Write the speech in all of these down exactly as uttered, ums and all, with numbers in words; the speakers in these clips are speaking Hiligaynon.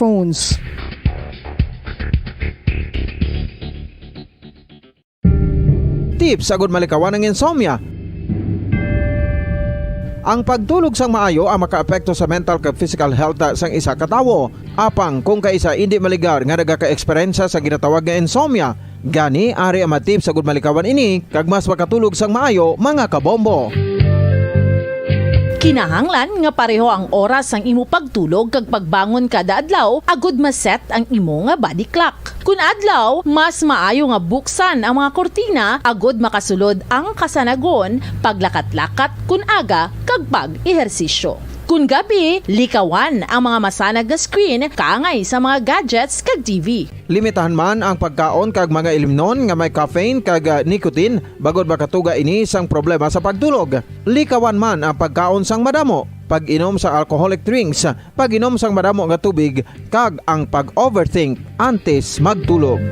Phones. Tips agud malikawan ang insomnia. Ang pagtulog sang maayo ang makaapekto sa mental kag physical health sang isa ka tawo. Apang kung kaisa indi maligar nga nagaka-eksperyensya sa ginatawag nga insomnia, gani ari ang mga tips agud malikawan ini kag mas makatulog sang maayo, mga kabombo. Kinahanglan nga pareho ang oras sang imo pagtulog kag pagbangon kada adlaw agud ma-set ang imo nga body clock. Kun adlaw, mas maayo nga buksan ang mga kurtina agud makasulod ang kasanagon, paglakat-lakat kun aga, kag pag-ehersisyo. Kun gabi, likawan ang mga masanag nga screen kaangay sa mga gadgets kag T V. Limitahan man ang pagkaon kag mga ilimnon nga may caffeine kag, ah, nicotine, bangod makatuga ini sang problema sa pagtulog. Likawan man ang pagkaon sang madamo, pag-inom sa alcoholic drinks, pag-inom sang madamo nga tubig, kag ang pag-overthink antes magtulog.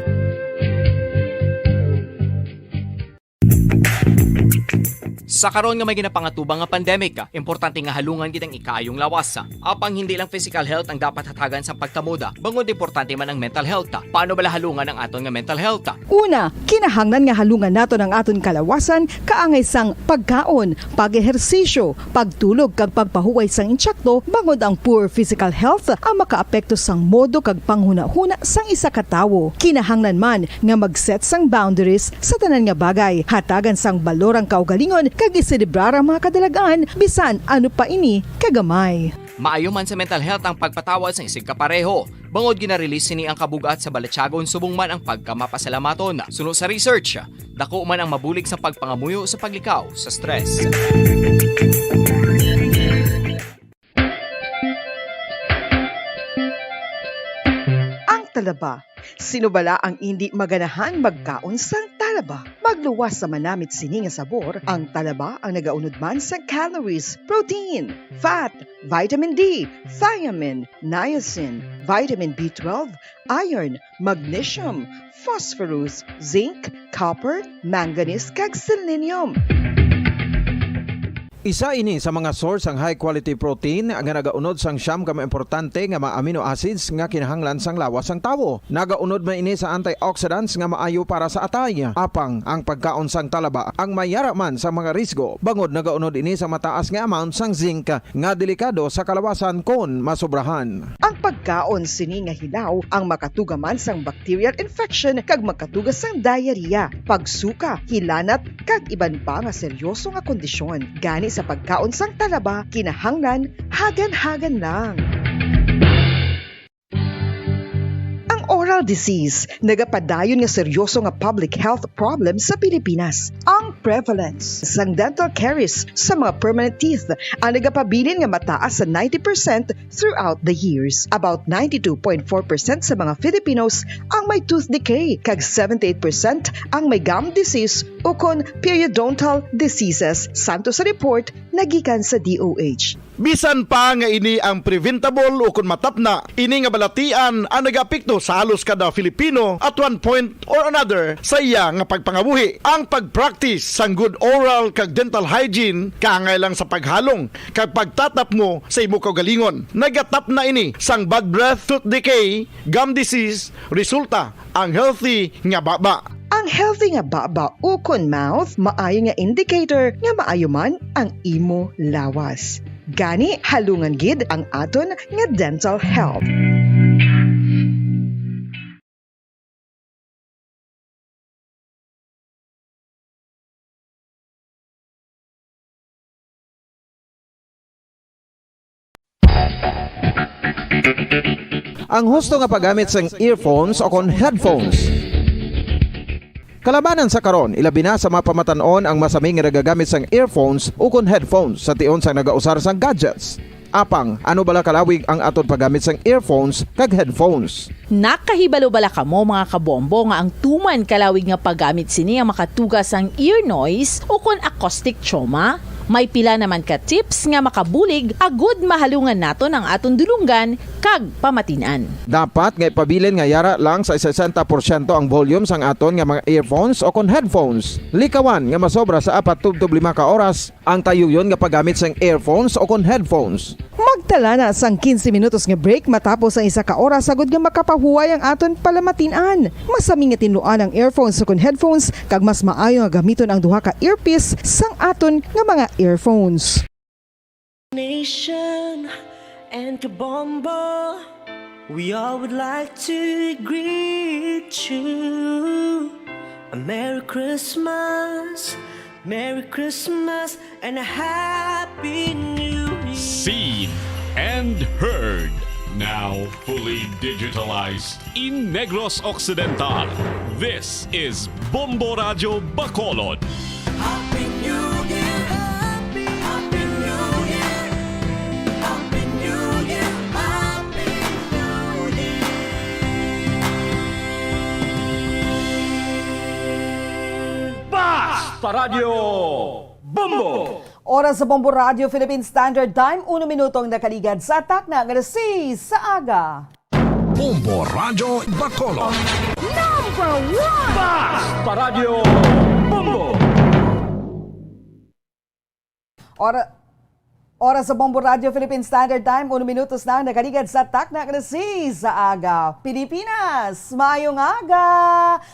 Sa karon nga may ginapangatubang nga pandemic, importante nga halungan gid ang ikaayong lawas. Apang hindi lang physical health ang dapat hatagan sa pagkamoda, bangod importante man ang mental health. Paano bala halungan ang aton nga mental health? Una, kinahanglan nga halungan naton ang aton kalawasan kaangay sang pagkaon, pag-ehersisyo, pagtulog kag pagpahuway sang insakto, bangod ang poor physical health ang makaapekto sang modo kag panghunahuna sang isa ka tawo. Kinahanglan man nga mag-set sang boundaries sa tanan nga bagay, hatagan sang balor ang kaugalingon kag iselebrar ang mga kadalagan, bisan ano pa ini kagamay. Maayo man sa mental health ang pagpatawad sang isigkapareho, bangod gina-release sini ang kabug-at sa balatyagon subong man ang pagkamapasalamaton. Suno sa research, dako man ang mabulig sa pagpangamuyo sa paglikaw sa stress. Ang talaba. Sino bala ang indi maganahan magkaon sang talaba? Magluwas sa manamit sini nga sabor, ang talaba ang nagaunod man sang calories, protein, fat, vitamin D, thiamine, niacin, vitamin B twelve, iron, magnesium, phosphorus, zinc, copper, manganese, kag selenium. Isa ini sa mga source sang high quality protein nga nagaunod sang siyam ka mga importante nga mga amino acids nga kinahanglan sang lawas sang tawo. Nagaunod man ini sa antioxidants nga maayo para sa atay. Apang ang pagkaon sang talaba ang may yara man sa mga risgo, bangod nagaunod ini sa mataas nga amount sang zinc nga delikado sa kalawasan kon masobrahan. Ang pagkaon sini nga hilaw ang makatuga man sang bacterial infection kag makatuga sang diarrhea, pagsuka, hilanat, kag iban pa nga seryoso nga kondisyon. Gani sa pagkaon sang talaba, kinahanglan hagan-hagan lang. Ang oral disease nagapadayon nga seryoso nga public health problem sa Pilipinas. Ang prevalence sang dental caries sa mga permanent teeth ang nagapabilin nga mataas sa ninety percent throughout the years. About ninety-two point four percent sa mga Filipinos ang may tooth decay, kag seventy-eight percent ang may gum disease ukon periodontal diseases, santo sa report nga gikan sa D O H. Bisan pa nga ini ang preventable ukon matapna, ini nga balatian ang nagaapekto sa halos kada Filipino at one point or another sa iya nga pagpangabuhi. Ang pag-practice sang good oral kag dental hygiene kaangay lang sa paghalong kag pagtatapmo sa imo kaugalingon. Nagatapna ini sang bad breath, tooth decay, gum disease, resulta ang healthy nga baba. Ang healthy nga baba ukon mouth maayo nga indicator nga maayo man ang imo lawas. Gani, halungan gid ang aton nga dental health. Ang husto nga paggamit sang earphones o kon headphones. Kalabanan sa karon, ilabi na sa mga pamatan-on ang masami nga nagagamit sang earphones o kon headphones sa tion sang nagausar sang gadgets. Apang, ano bala kalawig ang aton paggamit sang earphones kag headphones? Nakahibalo bala kamo, mga kabombo, nga ang tuman kalawig nga paggamit sini ang makatuga sang ear noise o kon acoustic trauma? May pila naman ka tips nga makabulig agud mahalungan naton ang aton dulonggan kag pamatin-an. Dapat nga ipabilin nga yara lang sa sesenta porsyento ang volume sang aton nga mga earphones o kon headphones. Likawan nga masobra sa apat tubtob lima ka oras ang tayuyon nga paggamit sang earphones o kon headphones. Mag- Magdala na sang quince minutos nga break matapos ang isa ka oras, agud nga makapahuway ang aton palamatin-an. Masami nga tinluan ang earphones ukon headphones, kag mas maayo nga gamiton ang duha ka earpiece sang aton nga mga earphones. Nation and Kabombo, we all would like to greet you. A Merry Christmas, Merry Christmas, and a Happy New Year. Seen and heard, now fully digitalized. In Negros Occidental, this is Bombo Radyo Bacolod. Happy New Year! Happy, Happy New Year! Happy New Year! Happy New Year! Basta Radyo Bombo! Oras sa Bombo Radyo Philippine Standard Time, uno minuto ang nakaligad sa takna nga alas seis sa aga. Bombo Radyo Bacolod. Number one! Basta Radyo Bombo! Ora-, oras sa Bombo Radyo Philippine Standard Time, uno minutos na ang nakaligad sa takna nga alas seis sa aga. Pilipinas, maayong aga!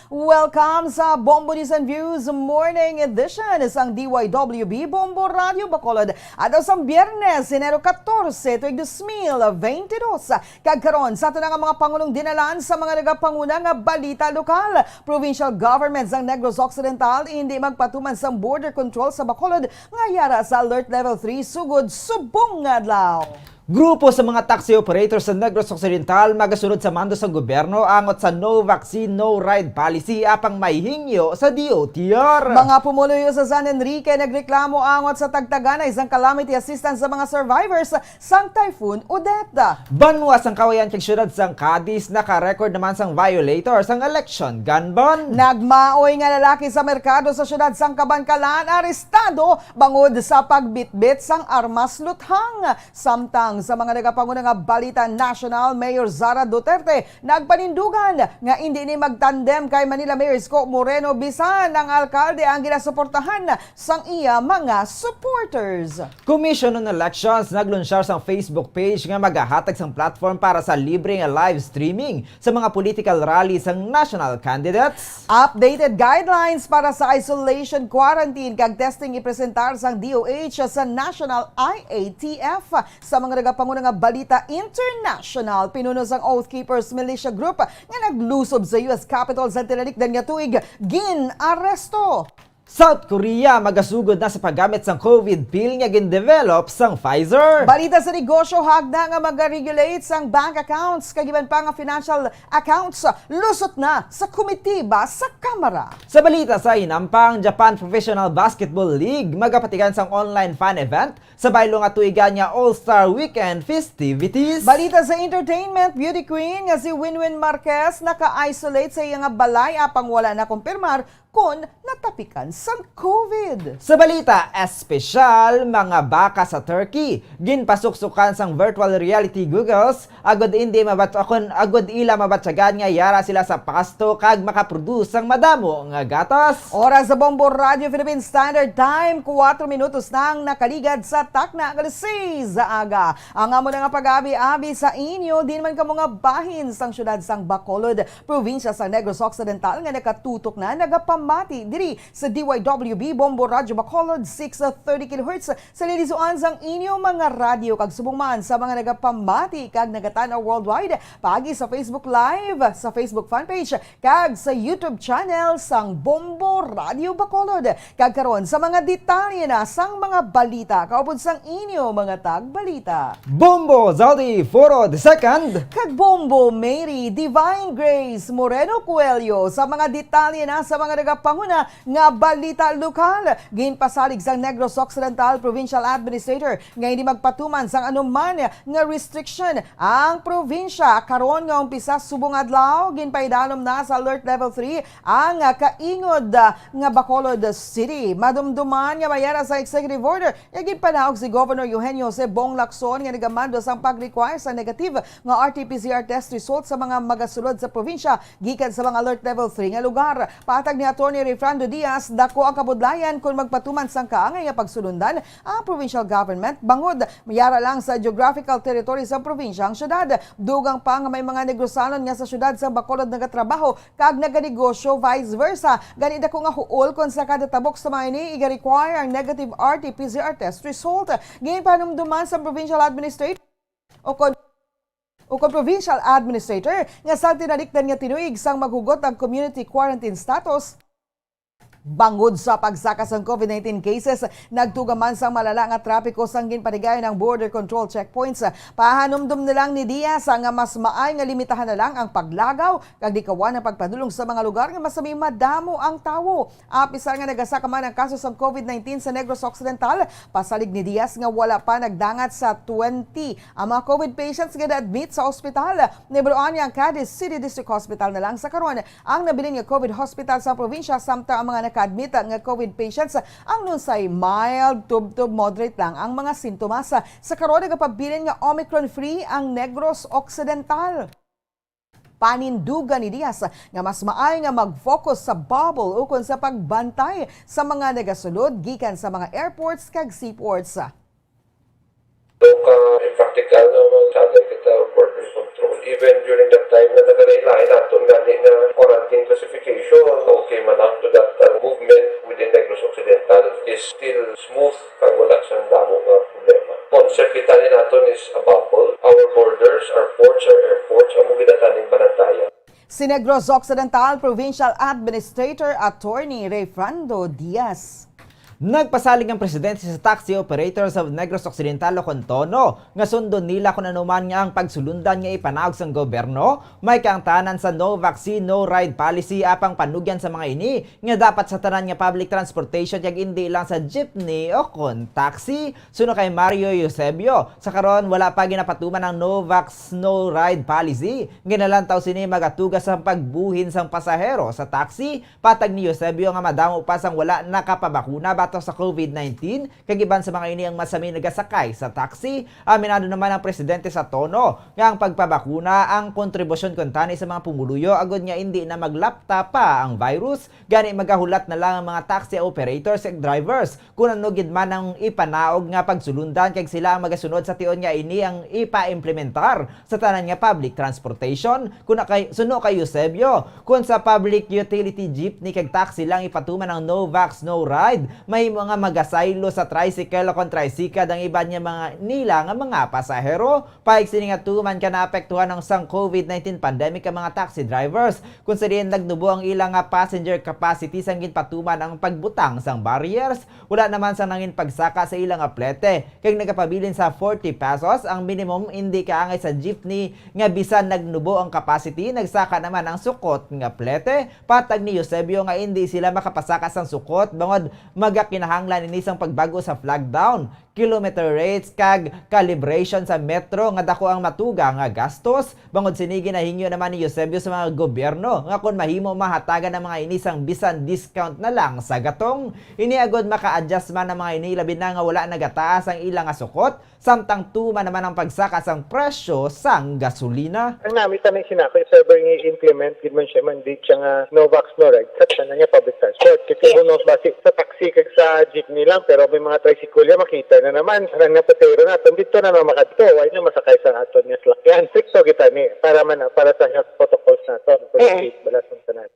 Welcome sa Bombo News and Views Morning Edition sang D Y W B Bombo Radyo Bacolod. Adlaw sang Biyernes, Enero katorse, tuig dos mil beintidos. Kag karon, sa aton nga mga pangunong dinalan sa mga nagapanguna nga balita lokal. Provincial Government sang Negros Occidental indi magpatuman sang border control sa Bacolod nga yara sa Alert Level three sugod subong nga adlaw. Grupo sa mga taxi operator sa Negros Occidental magasunod sa mando sang gobyerno angot sa No Vaccine, No Ride policy apang may hingyo sa D O T R. Mga pumuluyo sa San Enrique nagreklamo angot sa tagtaganay sang calamity assistance sa mga survivors sang Typhoon Odette. Banwa sang Cauayan kag siyudad sang Cadiz naka-record naman sang violator sang election gun ban. Nagmaoy nga lalaki sa merkado sa siyudad sang Kabankalan arestado bangod sa pagbitbit sang armas luthang. Samtang sa mga nagapanguna nga balita nasyonal, Mayor Sara Duterte nagpanindugan nga indi ni magtandem kay Manila Mayor Isko Moreno bisan ang alkalde ang ginasuportahan sang iya mga supporters. Commission on Elections naglunsyar sang Facebook page nga magahatag sang platform para sa libre nga live streaming sa mga political rally sang national candidates. Updated guidelines para sa isolation quarantine kag testing ipresentar sang D O H sa National I A T F. Sa mga nagapanguna nga balita international, pinuno sang Oath Keepers militia group nga naglusob sa U S Capitol sa tinalikdan nga tuig, gin-aresto. South Korea magasugod na sa paggamit sang COVID pill nga gin-develop sang Pfizer. Balita sa negosyo, hagda nga magaregulate sang bank accounts kag iban pa nga financial accounts lusot na sa komitiba sa Kamara. Sa balita sa hinampang, Japan Professional Basketball League magapatigan sang online fan event sa baylo nga tuigan nga All-Star Weekend festivities. Balita sa entertainment, beauty queen nga si Winwin Marquez naka-isolate sa iya nga balay apang wala na kumpirmar kon natapikan sang COVID. Sa balita espesyal, mga baka sa Turkey ginpasuksukan sang virtual reality goggles agud indi mabat-, akon, agud ila mabatyagan nga yara sila sa pasto kag makaproduce sang madamo nga gatas. Oras sa Bombo Radyo Philippine Standard Time, kuwatro minutos na ang nakaligad sa takna nga alas seis sa aga. Ang amo na nga pag-abi-abi sa inyo, din man kamo nga bahin sang siyudad sang Bacolod, probinsya sang Negros Occidental, nga nakatutok na nagapamati diri sa D Y W B Bombo Radyo Bacolod, six thirty kilohertz, sa lilisuan sang inyo mga radyo kag subong man sa mga nagapamati kag nagatan-aw worldwide, paagi sa Facebook Live, sa Facebook fanpage, kag sa YouTube channel sang Bombo Radyo Bacolod. Kag karon sa mga detalye na sang mga balita, kaupod sang inyo mga tagbalita. Bombo Zaldi Foro the second. Kag Bombo Mary Divine Grace Moreno Coelho sa mga detalye na sa mga nagapanguna nga balita lokal. Ginpasalig sang Negros Occidental Provincial Administrator nga hindi magpatuman sang anuman nga restriction ang probinsya. Karon nga umpisa subong adlaw, ginpaidalom na sa Alert Level three ang, ah, kaingod, ah, nga Bacolod City. Madumduman nga mayara sa executive order nga ginpanaog si Governor Eugenio Jose Bong Lacson nga nagamando sang pag-require sa negative nga R T P C R test result sa mga magasulod sa probinsya gikan sa mga Alert Level three nga lugar. Patag ni Attorney Refrando Diaz, Ako ang kabudlayan kon magpatuman sang kaangay nga pagsulundan ang provincial government, bangod may ara lang sa geographical territory sa probinsya ang syudad. Dugang pa nga may mga Negrosanon nga sa syudad sa Bacolod nagatrabaho kag naganegosyo, vice versa. Gani, dako nga huol kon sa kada tabok sa mga ini iga-require ang negative R T P C R test result. Ginpanumduman sa provincial administrator o kon, o kon provincial administrator nga sa tinalikdan nga tinuig sang maghugot ang community quarantine status, bangod sa pagsaka sang COVID nineteen cases, nagtuga man sang malala nga trapiko sang ginpatigayon ang border control checkpoints. Pahanumdom na lang ni Diaz nga mas maay nga limitahan na lang ang paglagaw kag likawan ang pagpadulong sa mga lugar nga masami madamo ang tawo. Apisar nga nagasaka man ang kaso sang COVID nineteen sa Negros Occidental, pasalig ni Diaz nga wala pa nagdangat sa twenty ang mga COVID patients nga na-admit sa ospital. Nahibaloan nga ang Cadiz City District Hospital na lang sa karon ang nabilin nga COVID hospital sa probinsya, samtang ang mga naka-admit nga COVID patients ang lunsay mild tubtob moderate lang ang mga sintomas. Sa karon, nagapabilin nga Omicron-free ang Negros Occidental. Panindugan ni Diaz nga mas maay nga mag-focus sa bubble ukon sa pagbantay sa mga nagasulod gikan sa mga airports kag seaports. So, ka impractical nga magsaday kita border control. Even during that time nga nagalain-lain naton gani nga quarantine classification, okay man ang to that uh, movement within Negros Occidental is still smooth kag wala siyang damo nga problema. Concept kita ni naton is a bubble. Our borders, our ports, our airports, amo ginataning banantayan. Si Negros Occidental Provincial Administrator Attorney Rayfrando Diaz. Nagpasalig ang presidente sa Taxi Operators of Negros Occidental o kon TONO nga sundon nila kon ano man nga ang pagsulundan nga ipanaog sang gobyerno, may kaangtanan sa No Vaccine, No Ride Policy, apang panugyan sa mga ini nga dapat sa tanan nga public transportation kag indi lang sa jeepney o kon taxi. Suno kay Mario Eusebio, sa karon wala pa ginapatuman ang No Vax, No Ride Policy. Ginalantaw sini magatuga sa pagbuhin sang pasahero sa taxi, patag ni Eusebio nga madamo pa sang wala nakapabakuna batok sa COVID nineteen, kag iban sa mga ini ang masami nagasakay sa taxi. Aminado naman ang presidente sa TONO nga ang pagpabakuna ang kontribusyon kuntani sa mga pumuluyo agod nga indi na maglapta pa ang virus. Gani, magahulat na lang ang mga taxi operators ug drivers kon ano gid man ang ipanaog nga pagsulundan, kag sila ang magasunod sa tion nga ini ang ipa-implementar sa tanan nga public transportation. Kon kay, suno kay Eusebio, kon sa public utility jeepney kag taxi lang ipatuman ang No Vax, No Ride, may mga magasaylo sa tricycle o kon tricycad ang iban nga mga nila nga mga pasahero. Paig sini nga tuman ka naapektuhan ang sang COVID nineteen pandemic ang mga taxi drivers, kung sa diin nagnubo ang ila nga passenger capacity sang ginpatuman ang pagbutang sang barriers. Wala naman sang nangin pagsaka sa ila nga plete, kag nagapabilin sa forty pesos ang minimum, indi kaangay sa jeepney nga bisan nagnubo ang capacity, nagsaka naman ang sukot nga plete. Patag ni Eusebio nga indi sila makapasaka sang sukot bangod magakinahanglan ini sang pagbag-o sa flag down, kilometer rates, kag calibration sa metro nga dako ang matuga nga gastos. Bangod sini, ginahingyo naman ni Eusebio sa mga gobyerno nga kon mahimo, mahatagan ang mga ini sang bisan discount na lang sa gatong. Ini agod maka-adjust man ang mga ini, labi na nga wala nagataas ang ila nga sukot, samtang tuman naman ang pagsaka sang presyo sang gasolina. Ang nami tani sinako, if ever nga i-implement gid man siya, mandate siya nga no vax, no ride sa tanan nga public transport. Kasi Yes. who knows, basi sa taxi kag sa jeepney lang, pero may mga tricycle ya, makita na naman. Ang napatero naton, dito na naman makadto. Why na masakay sa aton nga salakyan? Stricto kita ni, para man, para sa health protocols naton. Kung Mm. safe, balas ng tanan.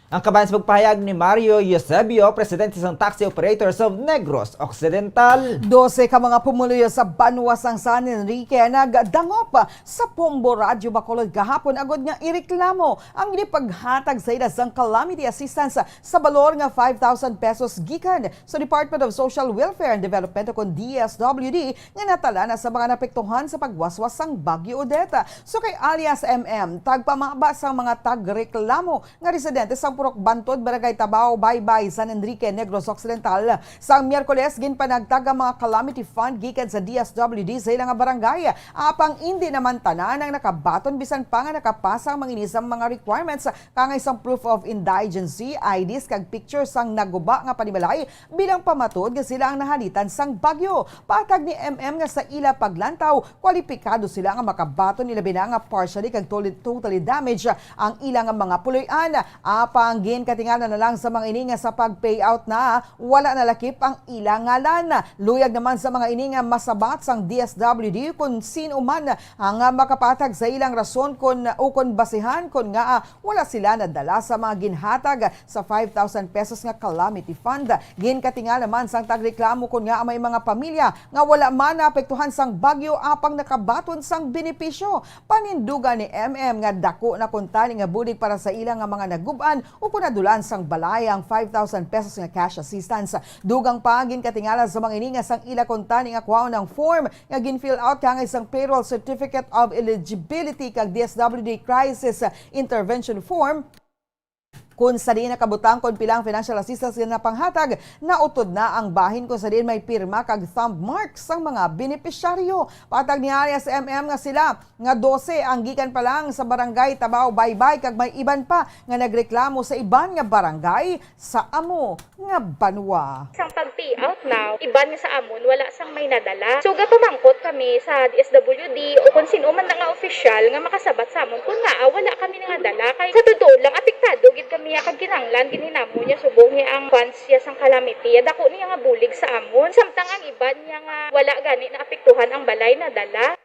Ang kabahin sa pagpahayag ni Mario Eusebio, presidente sang Taxi Operators of Negros Occidental. Dose ka mga pumuluyo sa banwa sang San Enrique nagdangop sa Pombo Radyo Bacolod kahapon agod nga ireklamo ang ginipaghatag sa ila sang calamity assistance sa balor nga five thousand pesos gikan sa Department of Social Welfare and Development o kon D S W D nga natala na sa mga napektuhan sa pagwaswas sang Bagyo Odette. So kay alias M M, tagpamaba sang mga tagreklamo nga residente sang Purok Bantod, Barangay Tabao, Baybay, San Enrique, Negros Occidental. Sang Miyerkules, ginpanagtag ang mga calamity fund gikan sa D S W D sa ila nga barangay. Apang indi naman tanan ang nakabaton, bisan pa nga nakapasa ang mga ini sang mga requirements, kaangay sang proof of indigency, I Ds, kag picture sang naguba nga panimalay, bilang pamatuod nga sila ang nahalitan sang bagyo. Patag ni M M nga sa ila paglantaw, kwalipikado sila nga makabaton, ilabi na nga partially kag toli-, totally damaged ang ila nga mga puloy-an. Apang Ang ginkatingala na lang sa mga ini nga sa pag-payout na, wala nalakip ang ila ngalan. Luyag naman sa mga ini nga masabat sang D S W D kon sino man ang, ah, makapatag sa ilang rason kon, o kon basihan kon nga, ah, wala sila nadala sa mga ginhatag sa five thousand pesos nga calamity fund. Ginkatingala man sang tagreklamo kon nga may mga pamilya nga wala man naapektuhan sang bagyo apang nakabaton sang benepisyo. Panindugan ni M M nga dako na kuntani nga bulig para sa ila nga mga nagub-an o kon nadulan sang balay ang five thousand pesos nga cash assistance. Dugang pa, ginkatingala sa mga ini nga sang ila kuntani nga kwaon ang form nga gin-fill out kaangay sang Payroll Certificate of Eligibility kag D S W D Crisis Intervention Form, kung sa diin nakabutang kon pila ang financial assistance nga napanghatag, nautod na ang bahin kung sa diin may pirma kag thumb mark sang mga benepisyaryo. Patag ni alias M M nga sila nga dose ang gikan pa lang sa Barangay Tabaw Baybay kag may iban pa nga nagreklamo sa iban nga barangay sa amo nga banwa. Sang pag-payout na, iban nga sa amon wala sang may nadala. So, gapamangkot kami sa D S W D o kung sino man na nga opisyal nga makasabat sa amon kung ngaa wala kami nga dala. Kay sa totoo lang, apektado gid kami ya kag kinahanglan gid ni namon ya subong ya ang funds ya sang calamity. Ya dako niya nga bulig sa amon. Samtang ang iban niya nga wala gani naapektuhan ang balay nadala.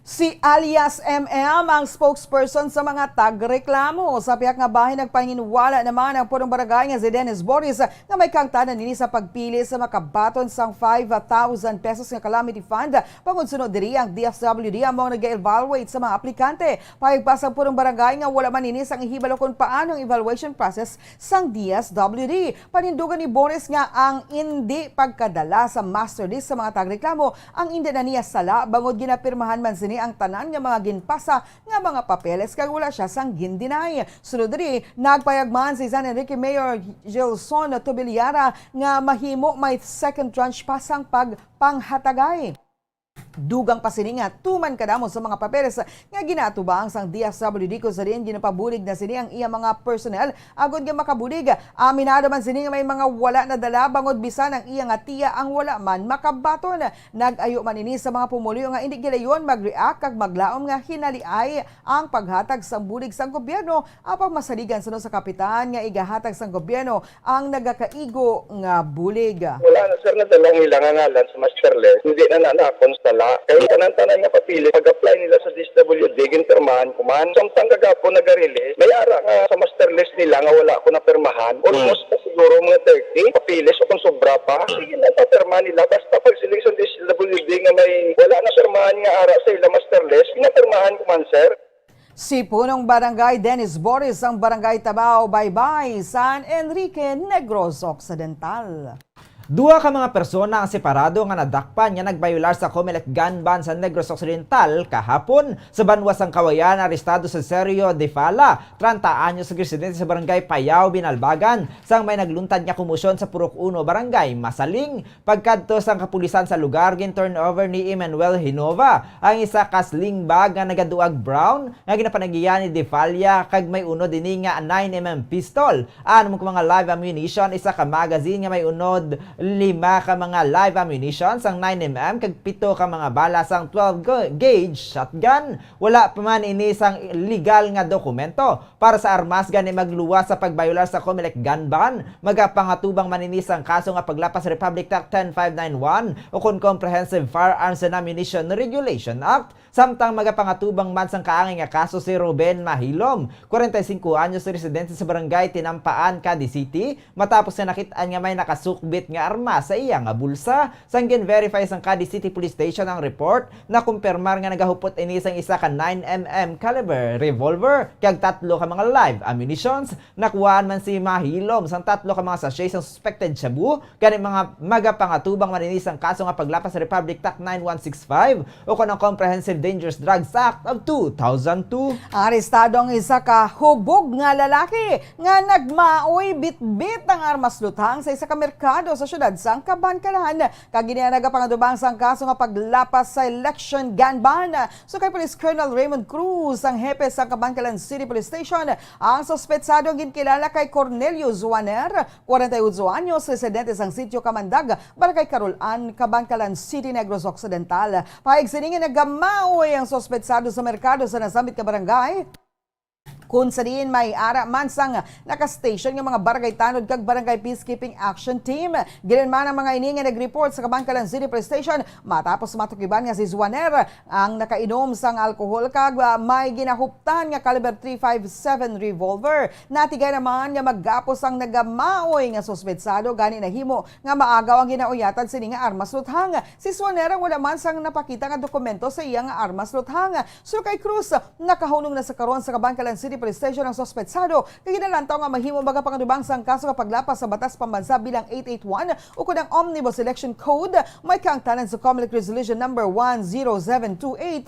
Si alias M M ang spokesperson sa mga tagreklamo. Sa pihak nga bahin, nagpahinginwala naman ang punong barangay nga si Dennis Boris nga may kaangtanan ini sa pagpili sa makabaton sang five thousand pesos nga calamity fund. Bangod sunod diri, ang D S W D amo ang nag-evaluate sa mga aplikante. Pahayag pa sang punong barangay nga wala man ini sang ihibalo kon paano ang evaluation process sang D S W D. Panindugan ni Boris nga ang indi pagkadala sa master list sa mga tagreklamo ang indi na niya sala, bangod ginapirmahan man sini ang tanan nga mga ginpasa nga mga papeles kag wala sia sang gin-deny. Sunod diri, nagpayag man si San Enrique Mayor Gilson Tobiliara nga mahimo may second tranche pa sang pagpanghatagay. Dugang pa sini nga tuman kadamo sa mga papeles nga ginaatubang sang D S W D, kung sa diin ginapabulig na sini ang iya mga personnel agod nga makabulig. Aminado man sini nga may mga wala nadala, bangod bisan ang iya nga tiya ang wala man makabaton. Nag-ayo man ini sa mga pumoluyo nga indi gilayon mag-react kag maglaom nga hinaliay ang paghatag sang bulig sang gobyerno, apang masaligan suno sa kapitan nga igahatag sang gobyerno ang nagakaigo nga bulig. Wala na, sir, nadala ang ila nga ngalan sa master list. Hindi na na nakon sala. Kay tanan-tanan nga papeles, pag-apply nila sa D S W D, ginpirmahan ko man. Samtang kagapon naga-release, may ara nga sa master list nila nga wala ko napirmahan. Almost pa siguro mga thirty papeles o kung sobra pa. Sige lang, papirmahan nila. Basta pag siling sa D S W D nga may wala na pirmahan nga ara sa ila master list, ginapirmahan ko man, sir. Si Punong Barangay Dennis Boris ang Barangay Tabao, Baybay, San Enrique, Negros Occidental. Duha ka mga persona ang separado nga nadakpan nga nagbayular sa Comelec gun ban sa Negros Occidental kahapon. Sa banwa sang Kawayan, arestado si Sergio Defala, treinta anyos, residente sa Barangay Payao, Binalbagan, sang may nagluntad nga komosyon sa Purok Uno, Barangay Masaling. Pagkadto sang kapulisan sa lugar, gin-turnover ni Emmanuel Hinova ang isa ka sling bag nga nagaduag brown nga ginapanagian ni Defala kag may unod ini nga nine M M pistol, anom ka mga live ammunition, isa ka magazine nga may unod, lima ka mga live ammunition sang nine M M kag pito ka mga bala sang twelve ga-, gauge shotgun. Wala pa man ini sang legal nga dokumento. Para sa armas gani magluwas sa pagbayolar sa Comelec gun ban, magapangatubang man ini sang kaso nga paglapas Republic Act ten five nine one ukon Comprehensive Firearms and Ammunition Regulation Act. Samtang magapangatubang man sang kaangay nga kaso si Ruben Mahilom, kwarenta y singko anyos, residente sa Barangay Tinampaan, Cadiz City, matapos nga nakit-an nga may nakasukbit nga armas sa iya nga bulsa. Sang gin-verify sang Cadiz City Police Station ang report, nakumpirmar nga nagahupot ini sang isa ka nine M M caliber revolver kag tatlo ka mga live ammunitions. Nakuhaan man si Mahilom sang tatlo ka mga sachet sang suspected shabu, gani mga magapangatubang man ini sang kaso nga paglapas sa Republic Act nine one six five ukon ang Comprehensive Dangerous Drugs Act of two thousand two. Arestado ang isa ka hubog nga lalaki nga nagmaoy bitbit ang armas luthang sa isa ka merkado sa siyudad sang Kabankalan, kag ini ang nagapangatubang sang kaso nga paglapas sa election gun ban. Sukay Police Colonel Raymond Cruz, ang hepe sa Kabankalan City Police Station, ang suspetsado ang ginkilala kay Cornelio Zuaner, kwarenta y otso anyos, residente sang Sitio Kamandag, Barangay Carol-an, Kabankalan City, Negros Occidental. Pahayag sini nga nagamaoy ang suspetsado sa merkado sa nasambit nga barangay. Kung sa diin may ara man sang naka-station nga mga barangay tanod kag barangay peacekeeping action team. Gilinman ang mga ini nga nag-report sa Kabankalan City Police Station matapos matukiban nga si Juaner ang nakainom sang alkohol kag, ah, may ginahuptan nga caliber three five seven revolver. Natigay naman nga magapos ang nagamaoy nga suspetsado, gani nahimo nga maagaw ang ginauyatan sini nga armas luthang. Si Juaner wala man sang napakita nga dokumento sa iya nga armas luthang. Suno kay Cruz, nakahunong na sa karon sa Kabankalan City Police Station ang suspetsado kag ginalantaw nga mahimo magapangatubang sang kaso nga paglapas sa batas pambansa bilang eight eight one ukon ang Omnibus Election Code, may kaangtanan sa Comelec Resolution Number one zero seven two eight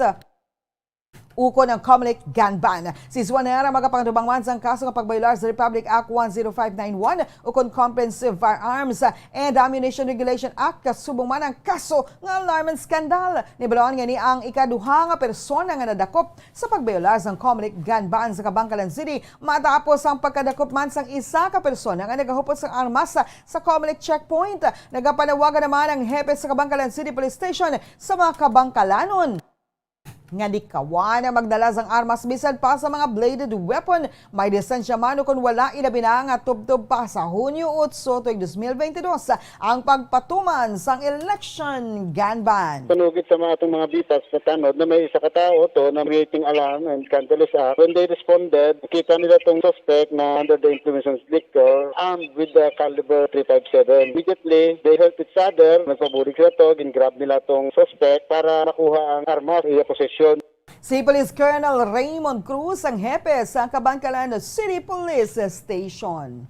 ukon ang Comelec gun ban. Si Juaner magapangatubang man sang kaso nga pagbayolar sa Republic Act one zero five nine one ukon Comprehensive Firearms and Ammunition Regulation Act, kasubong man ang kaso nga alarm and scandal. Nabal-an nga ini ang ikaduha nga persona nga nadakop sa pagbayolar sang Comelec gun ban sa Kabankalan City matapos ang pagkadakop man sang isa ka persona nga nagahupot sang armas sa, sa Comelec checkpoint. Nagapanawagan naman ang hepe sa Kabankalan City Police Station sa mga Kabangkalanon nga likawan ang magdala sang armas bisan pa sa mga bladed weapon, may lisensya man ukon wala, ilabi na nga tubtob pa sa Hunyo otso tuig dos mil bentidós ang pagpatuman sang election gun ban. Panugid sa mga atong mga bitas sa tanod na may isa ka tawo to na creating alarm and scandalous act. When they responded, kita nila tong suspect na under the influence of liquor, armed with the caliber three five seven. Immediately, they help each other. Nagpabulig sila to, gin-grab nila tong suspect para makuha ang armas sa iya posesyon. Si Police Colonel Raymond Cruz ang hepe sa Kabankalan City Police Station.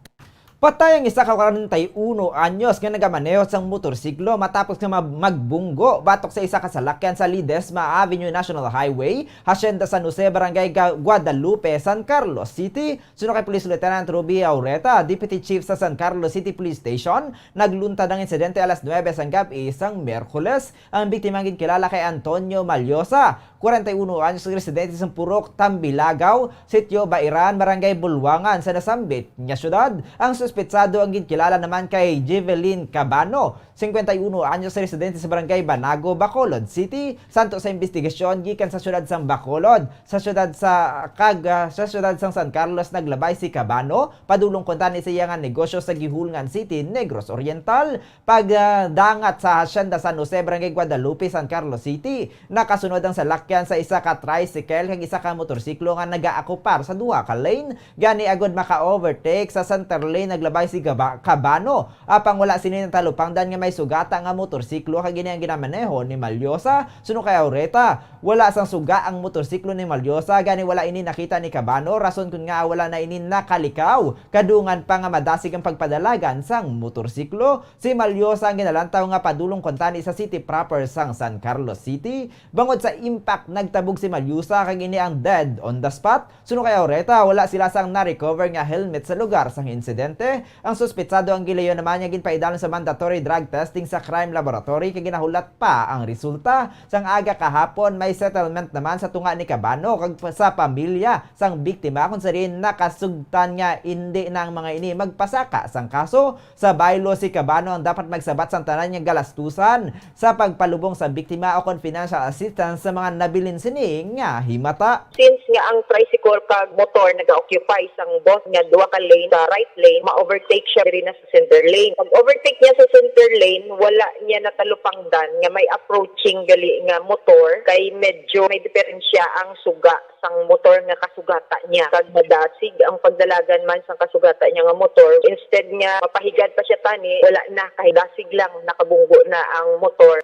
Patay ang isa ka kwarenta y uno anyos nga nagamaneho sang motorsiklo matapos nga mag-, magbunggo batok sa isa ka salakyan sa Ledesma Avenue National Highway, Hacienda San Jose, Barangay Ga-, Guadalupe, San Carlos City. Suno kay Police Lieutenant Ruby Aureta, Deputy Chief sa San Carlos City Police Station, nagluntad ang insidente alas nuebe sang gab-i sang Miyerkules. Ang biktima ang ginkilala kay Antonio Malyosa, kwarenta y uno anyos, residente sa Purok Tambilagaw, Sitio Bairan, Barangay Bulwangan, sa nasambit nga syudad. Ang suspetsado ang ginkilala naman kay Jevelyn Cabano, singkwenta y uno anyos, residente sa Barangay Banago, Bacolod City. Santo sa imbestigasyon gikan sa syudad sang Bacolod, sa syudad sa kag, ah, sa syudad sang San Carlos naglabay si Cabano padulong kuntani sa iya nga negosyo sa Guihulngan City, Negros Oriental. Pagdangat sa Hacienda San Jose, Barangay Guadalupe, San Carlos City, nakasunod ang salakyan sa isa ka tricycle kag isa ka motorsiklo nga nagaakupar sa duha ka lane. Gani, agud maka-overtake sa center lane, naglabay si Gaba-, Cabano. Apang wala sini natalupangdan nga may sugata nga motorsiklo kag ini ang ginamaneho ni Malyosa. Suno kay Aureta, wala sang suga ang motorsiklo ni Malyosa, gani wala ini nakita ni Cabano, rason kun ngaa wala na ini nakalikaw. Kadungan pa nga madasig ang pagpadalagan sang motorsiklo. Si Malyosa ang ginalantaw nga padulong kuntani sa city proper sang San Carlos City. Bangod sa impact, nagtabog si Malyosa kag ini ang dead on the spot. Suno kay Aureta, wala sila sang na-recover nga helmet sa lugar sang insidente. Ang suspetsado ang gilayon naman nga ginpaidalom sa mandatory drug testing sa crime laboratory kag ginahulat pa ang resulta. Sang aga kahapon, may settlement naman sa tunga ni Cabano kag pa-, sa pamilya sang biktima, kung sa diin nakasugtan nga indi na ang mga ini magpasaka sang kaso. Sa baylo, si Cabano ang dapat magsabat sang tanan nga galastusan sa pagpalubong sa biktima ukon financial assistance sa mga nabilin sini nga himata. Since nga ang tricycle kag motor naga-occupy sang both nga duha ka lane, sa right lane, ma-overtake siya diri na sa center lane. Pag-overtake niya sa center lane, wala niya natalupangdan nga may approaching gali nga motor, kay medyo may diferensya ang suga sang motor nga kasugata niya. Kag madasig ang pagdalagan man sang kasugata niya nga motor. Instead nga mapahigad pa siya tani, wala na, kay dasig lang nakabunggo na ang motor.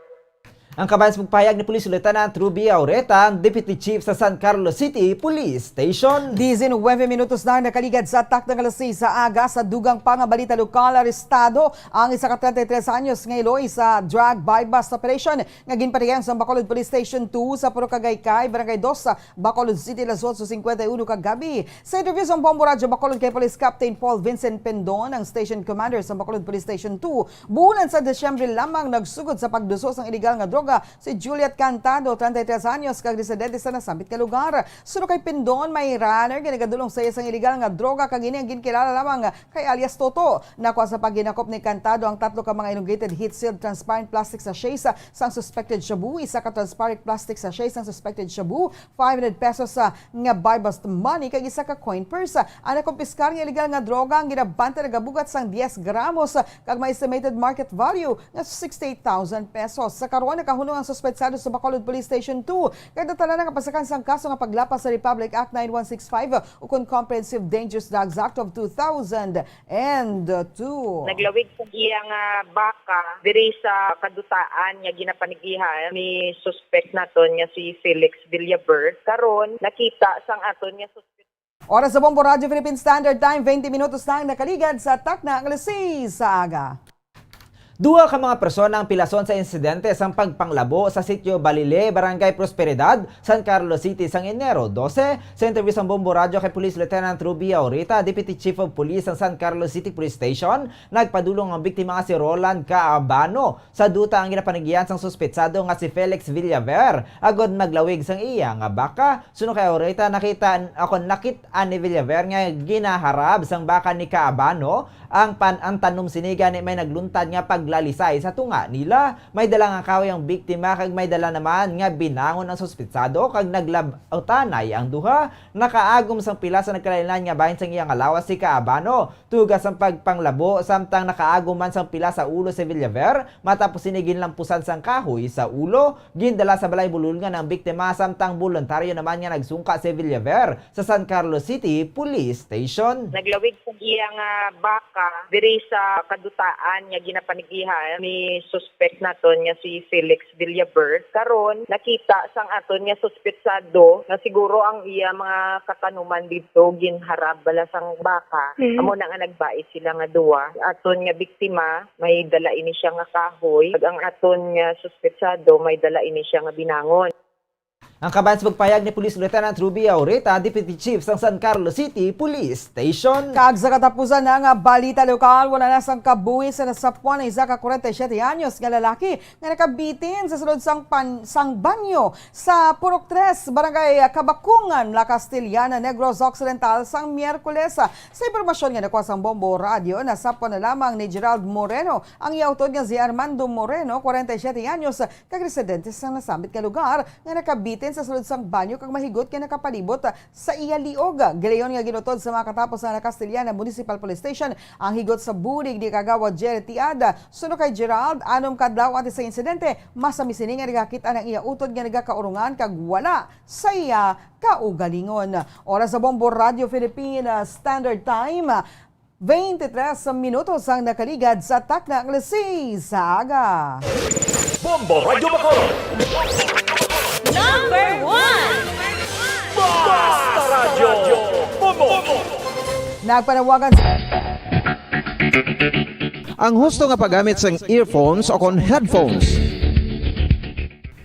Ang kabahin sa pagpahayag ni Police Lieutenant Ruby Aureta, Deputy Chief sa San Carlos City Police Station. Diecinuebe minutos na ang nakaligad sa takna nga alas seis sa aga. Sa dugang pa nga balita lokal, arestado ang isa ka treinta y tres anyos nga iloy sa drug buy-bust operation nga ginpatigayon sa Bacolod Police Station two sa Purok Agaycay, Barangay Dos, Bacolod City, alas otso cincuenta y uno kagabi. Sa interview sa Bombo Radyo Bacolod kay Police Captain Paul Vincent Pendon, ang station commander sa Bacolod Police Station two, bulan sa Disyembre lamang nagsugod sa pagduso sang iligal nga droga Si Juliet Cantado, treinta y tres anyos, kag residente sa nasambit nga lugar. Suno kay Pindon, may runner nga nagadulong sa iya sang iligal nga droga, kag ini ang ginkilala lamang kay alias Toto. Nakuha sa paghinakop ni Cantado ang tatlo ka mga elongated heat-sealed transparent plastic sachets sang suspected shabu, isa ka transparent plastic sachet sang suspected shabu, five hundred pesos sa nga buy-bust money, kag isa ka coin purse. Ang nakumpiskar nga iligal nga droga ang ginabanta nagabugat sang diyes gramos, kag may estimated market value nga sixty-eight thousand pesos. Sa karon, nakahunong ang suspetsado sa Bacolod Police Station two, kag natala na nga pasakan sang kaso nga paglapas sa Republic Act nine one six five ukon Comprehensive Dangerous Drugs Act of two thousand and two. Naglawig sa iya nga baka diri sa kadutaan nga ginapanigihan ni suspect naton nga si Felix Villaver. Karon, nakita sang aton nga suspect. Oras sa Bombo Radyo Philippine Standard Time, twenty minutos na ang nakaligad sa takna nga alas seis sa aga. Duha ka mga persona ang pilason sa insidente sang pagpanglabo sa sitio Balile, Barangay Prosperidad, San Carlos City, sang Enero dose. Sa interview sang Bombo Radyo kay Police Lieutenant Ruby Aurita, Deputy Chief of Police sang San Carlos City Police Station, nagpadulong ang biktima nga si Roland Caabano sa duta ang ginapanigihan sang suspetsado nga si Felix Villaver agod maglawig sang iya nga baka. Suno kay Aurita, nakita, ako, nakit-an ni Villaver nga ginaharab sang baka ni Caabano ang pan-, ang tanom sini, gani may nagluntad nga paglalisay sa tunga nila. May dala nga kahoy ang biktima, kag may dala naman nga binangon ang suspetsado, kag naglab-, utanay ang duha. Nakaagom sang pila sa nagkalain-lain nga bahin sang iya nga lawas si Caabano. Tuga sang pagpanglabo, samtang nakaagom man sang pila sa ulo si Villaver, matapos sini ginlampusan sang kahoy sa ulo, gindala sa balay bululngan ang biktima, samtang boluntaryo naman nga nagsungka si Villaver sa San Carlos City Police Station. Naglawig sa iya nga baka diri sa kadutaan nga ginapanigihan ni suspect naton nga si Felix Villaver. Karon, nakita sang aton nga suspetsado nga siguro ang iya mga katanuman didto ginharab bala sang baka. Mm. Amo na nga nagbait sila nga duwa. Aton nga biktima, may dala ini siya nga kahoy. Kag ang aton nga suspetsado, may dala ini siya nga binangon. Ang kabahin sa pagpahayag ni Police Lieutenant Ruby Aureta, Deputy Chief sang San Carlos City Police Station. Kag sa katapusan na nga balita lokal, wala na sang kabuhi sa nasapwan ang isa ka kwarenta y siyete anyos nga lalaki nga nakabitin sa sulod sang pan-, sang banyo sa Purok Tres, Barangay Kabakungan, La Castellana, Negros Occidental, sang Miyerkules. Sa impormasyon nga nakuha sang Bombo Radyo, nasapwan na lamang ni Gerald Moreno ang iya utod nga si Armando Moreno, kwarenta y siyete anyos, kag residente sa nasambit nga lugar, nga nakabitin sa sulod sang banyo kag mahigot nga nakapalibot sa iya liog. Gilayon nga ginutod sa mga katapos nga La Castellana Municipal Police Station ang higot sa bulig ni Kagawad Jerry Tiad. Suno kay Gerald, anom ka adlaw antes sa insidente, masami sini nga nagakit-an ang iya utod nga nagakaurungan kag wala sa iya kaugalingon. Oras sa Bombo Radyo Philippine Standard Time, twenty-tres minutos ang nakaligad sa takna nga alas seis sa aga. Bombo Radyo Bacolod. Number one. Basta Radyo. Bombo. Nagpanawagan sa Ang husto nga paggamit sang earphones o kon headphones.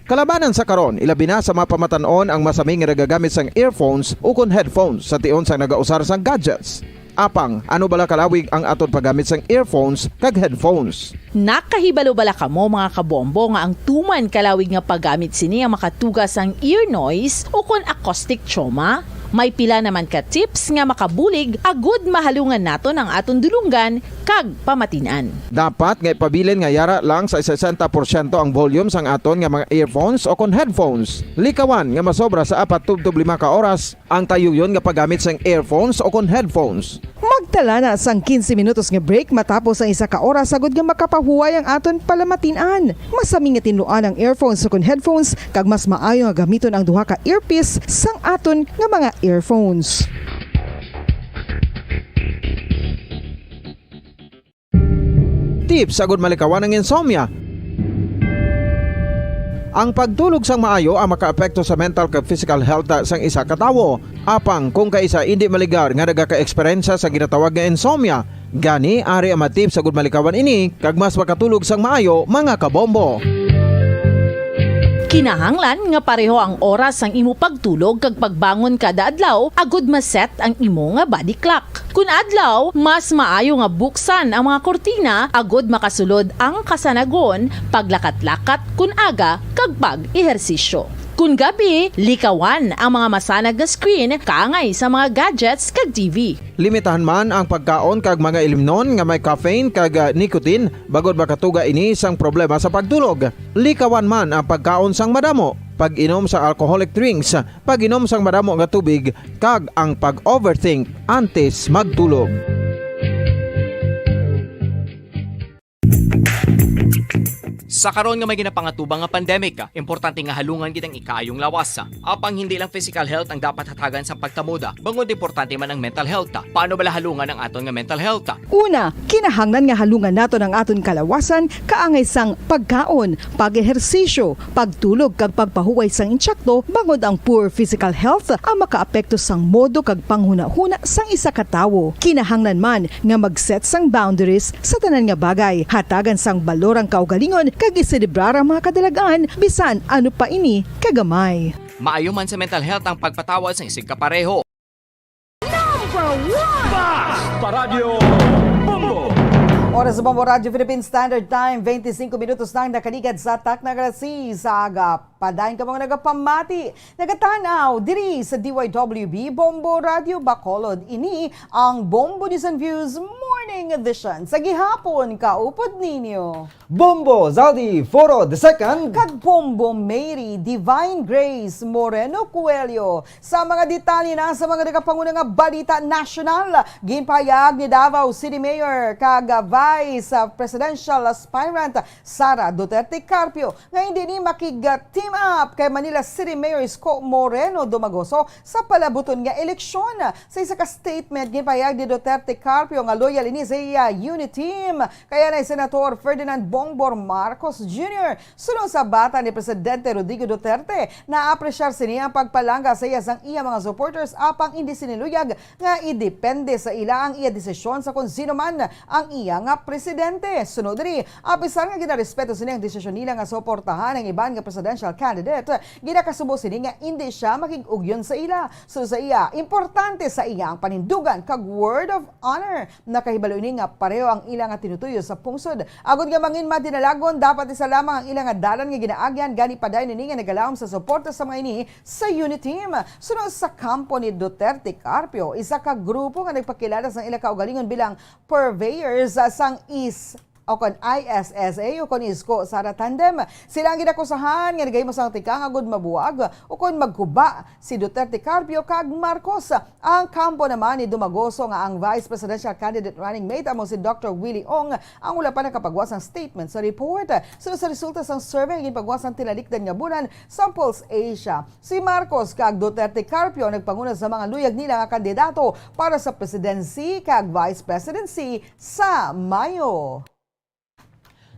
Kalabanan sa karon, ilabi na sa mga pamatan-on ang masami nga nagagamit sang earphones ukon headphones sa tion sang nagausar sang gadgets. Apang, ano bala kalawig ang aton paggamit sang earphones kag headphones? Nakahibalo bala kamo, mga kabombo, nga ang tuman kalawig nga paggamit sini ang makatuga sang ear noise ukon acoustic trauma? May pila naman ka tips nga makabulig agud mahalungan naton ang aton dulonggan kag pamatin-an. Dapat nga ipabilin nga yara lang sa sesenta porsyento ang volume sang aton nga mga earphones o kon headphones. Likawan nga masobra sa apat tubtob lima ka oras ang tayuyon nga paggamit sang earphones o kon headphones. Magtala na sang quince minutos nga break matapos ang isa ka oras agud nga makapahuway ang aton palamatin-an. Masami nga tinluan ang earphones o kon headphones, kag mas maayo nga gamiton ang duha ka earpiece sang aton nga mga earphones. Tips agud malikawan ang insomnia. Ang pagtulog sang maayo ang makaapekto sa mental kag physical health sang isa ka tawo. Apang kung kaisa indi maligar nga nagaka-eksperyensya sa ginatawag nga insomnia, gani ari ang mga tips agud malikawan ini kag mas makatulog sang maayo, mga kabombo. Kinahanglan nga pareho ang oras sang imo pagtulog kag pagbangon kada adlaw agud ma-set ang imo nga body clock. Kun adlaw, mas maayo nga buksan ang mga kurtina agud makasulod ang kasanagon, paglakat-lakat kun aga, kag pag-ehersisyo. Kun gabi, likawan ang mga masanag nga screen kaangay sa mga gadgets kag T V. Limitahan man ang pagkaon kag mga ilimnon nga may caffeine kag, ah, nicotine, bangod makatuga ini sang problema sa pagtulog. Likawan man ang pagkaon sang madamo, pag-inom sa alcoholic drinks, pag-inom sang madamo nga tubig, kag ang pag-overthink antes magtulog. Sa karon nga may ginapangatubang nga pandemic, importante nga halungan gid ang ikaayong lawas. Apang hindi lang physical health ang dapat hatagan sa pagtamuda, bangod importante man ang mental health. Paano bala halungan ang aton nga mental health? Una, kinahanglan nga halungan naton ang aton kalawasan kaangay sang pagkaon, pag-ehersisyo, pagtulog kag pagpahuway sang insakto, bangod ang poor physical health ang makaapekto sang modo kag panghunahuna sang isa ka tawo. Kinahanglan man nga mag-set sang boundaries sa tanan nga bagay, hatagan sang balor ang kaugalingon kag iselebrar ang mga kadalag-an bisan ano pa ini kagamay. Maayo man sa mental health ang pagpatawad sang isigkapareho. Number one! Fast Paradyo Bombo! Oras sa Bombo Radyo Philippine Standard Time, twenty-five minutos na ang nakaligad sa takna nga alas sais sa aga. Padayon kamo nga nagapamati, nagatanaw diri sa D Y W B Bombo Radyo Bacolod. Ini ang Bombo News and Views Morning Edition sa gihapon. Kaupod ninyo Bombo Zaldi Foro the second kag Bombo Mary Divine Grace Moreno Coelho. Sa mga detalye na sa mga nagapanguna nga balita nasyonal, ginpahayag ni Davao City Mayor kag Vice Presidential Aspirant Sara Duterte Carpio nga hindi ni makig-team up kay Manila City Mayor Isko Moreno Domagoso sa palabuton nga eleksyon. Sa isa ka statement, ginpahayag ni Duterte Carpio nga loyal ini sa iya unity team, kay anay Senator Ferdinand Bongbong Marcos Junior. Suno sa bata ni Presidente Rodrigo Duterte, naapresyar sini ang pagpalangga sa iya sang iya mga supporters, apang indi sini luyag nga idepende sa ila ang iya desisyon sa kon sino man ang iya nga presidente. Sunod diri, apisar nga ginarespeto sini ang desisyon nila nga suportahan ang iban nga presidential candidate, ginakasubo sini nga indi sia makig-ugyon sa ila. Suno sa iya, importante sa iya ang panindugan kag word of honor. Nakahibalo ini nga pareho ang ila nga tinutuyo sa pungsod. Agod nga mangin madinalagon, dapat isa lamang ang ila nga dalan nga ginaagyan, gani padayon ini nga nagalawom sa suporta sa mga ini sa unity team. Suno sa kampo ni Duterte Carpio, isa ka grupo nga nagpakilala sang ila kaugalingon bilang purveyors sang is o kon I S S A o kon Isko Sara Tandem. Sila ang ginakusahan nga nagahimo sang tikang agud mabuwag o kon magkuba si Duterte Carpio kag Marcos. Ang kampo naman ni Dumagoso nga ang vice presidential candidate running mate amo si Doctor Willie Ong ang wala pa nakapagwa sang statement sa report. Suno sa resulta sang survey nga ginpagwa sang tinalikdan nga bulan sang Pulse Asia, si Marcos kag Duterte Carpio nagpanguna sa mga luyag nila nga kandidato para sa presidency kag vice presidency sa Mayo.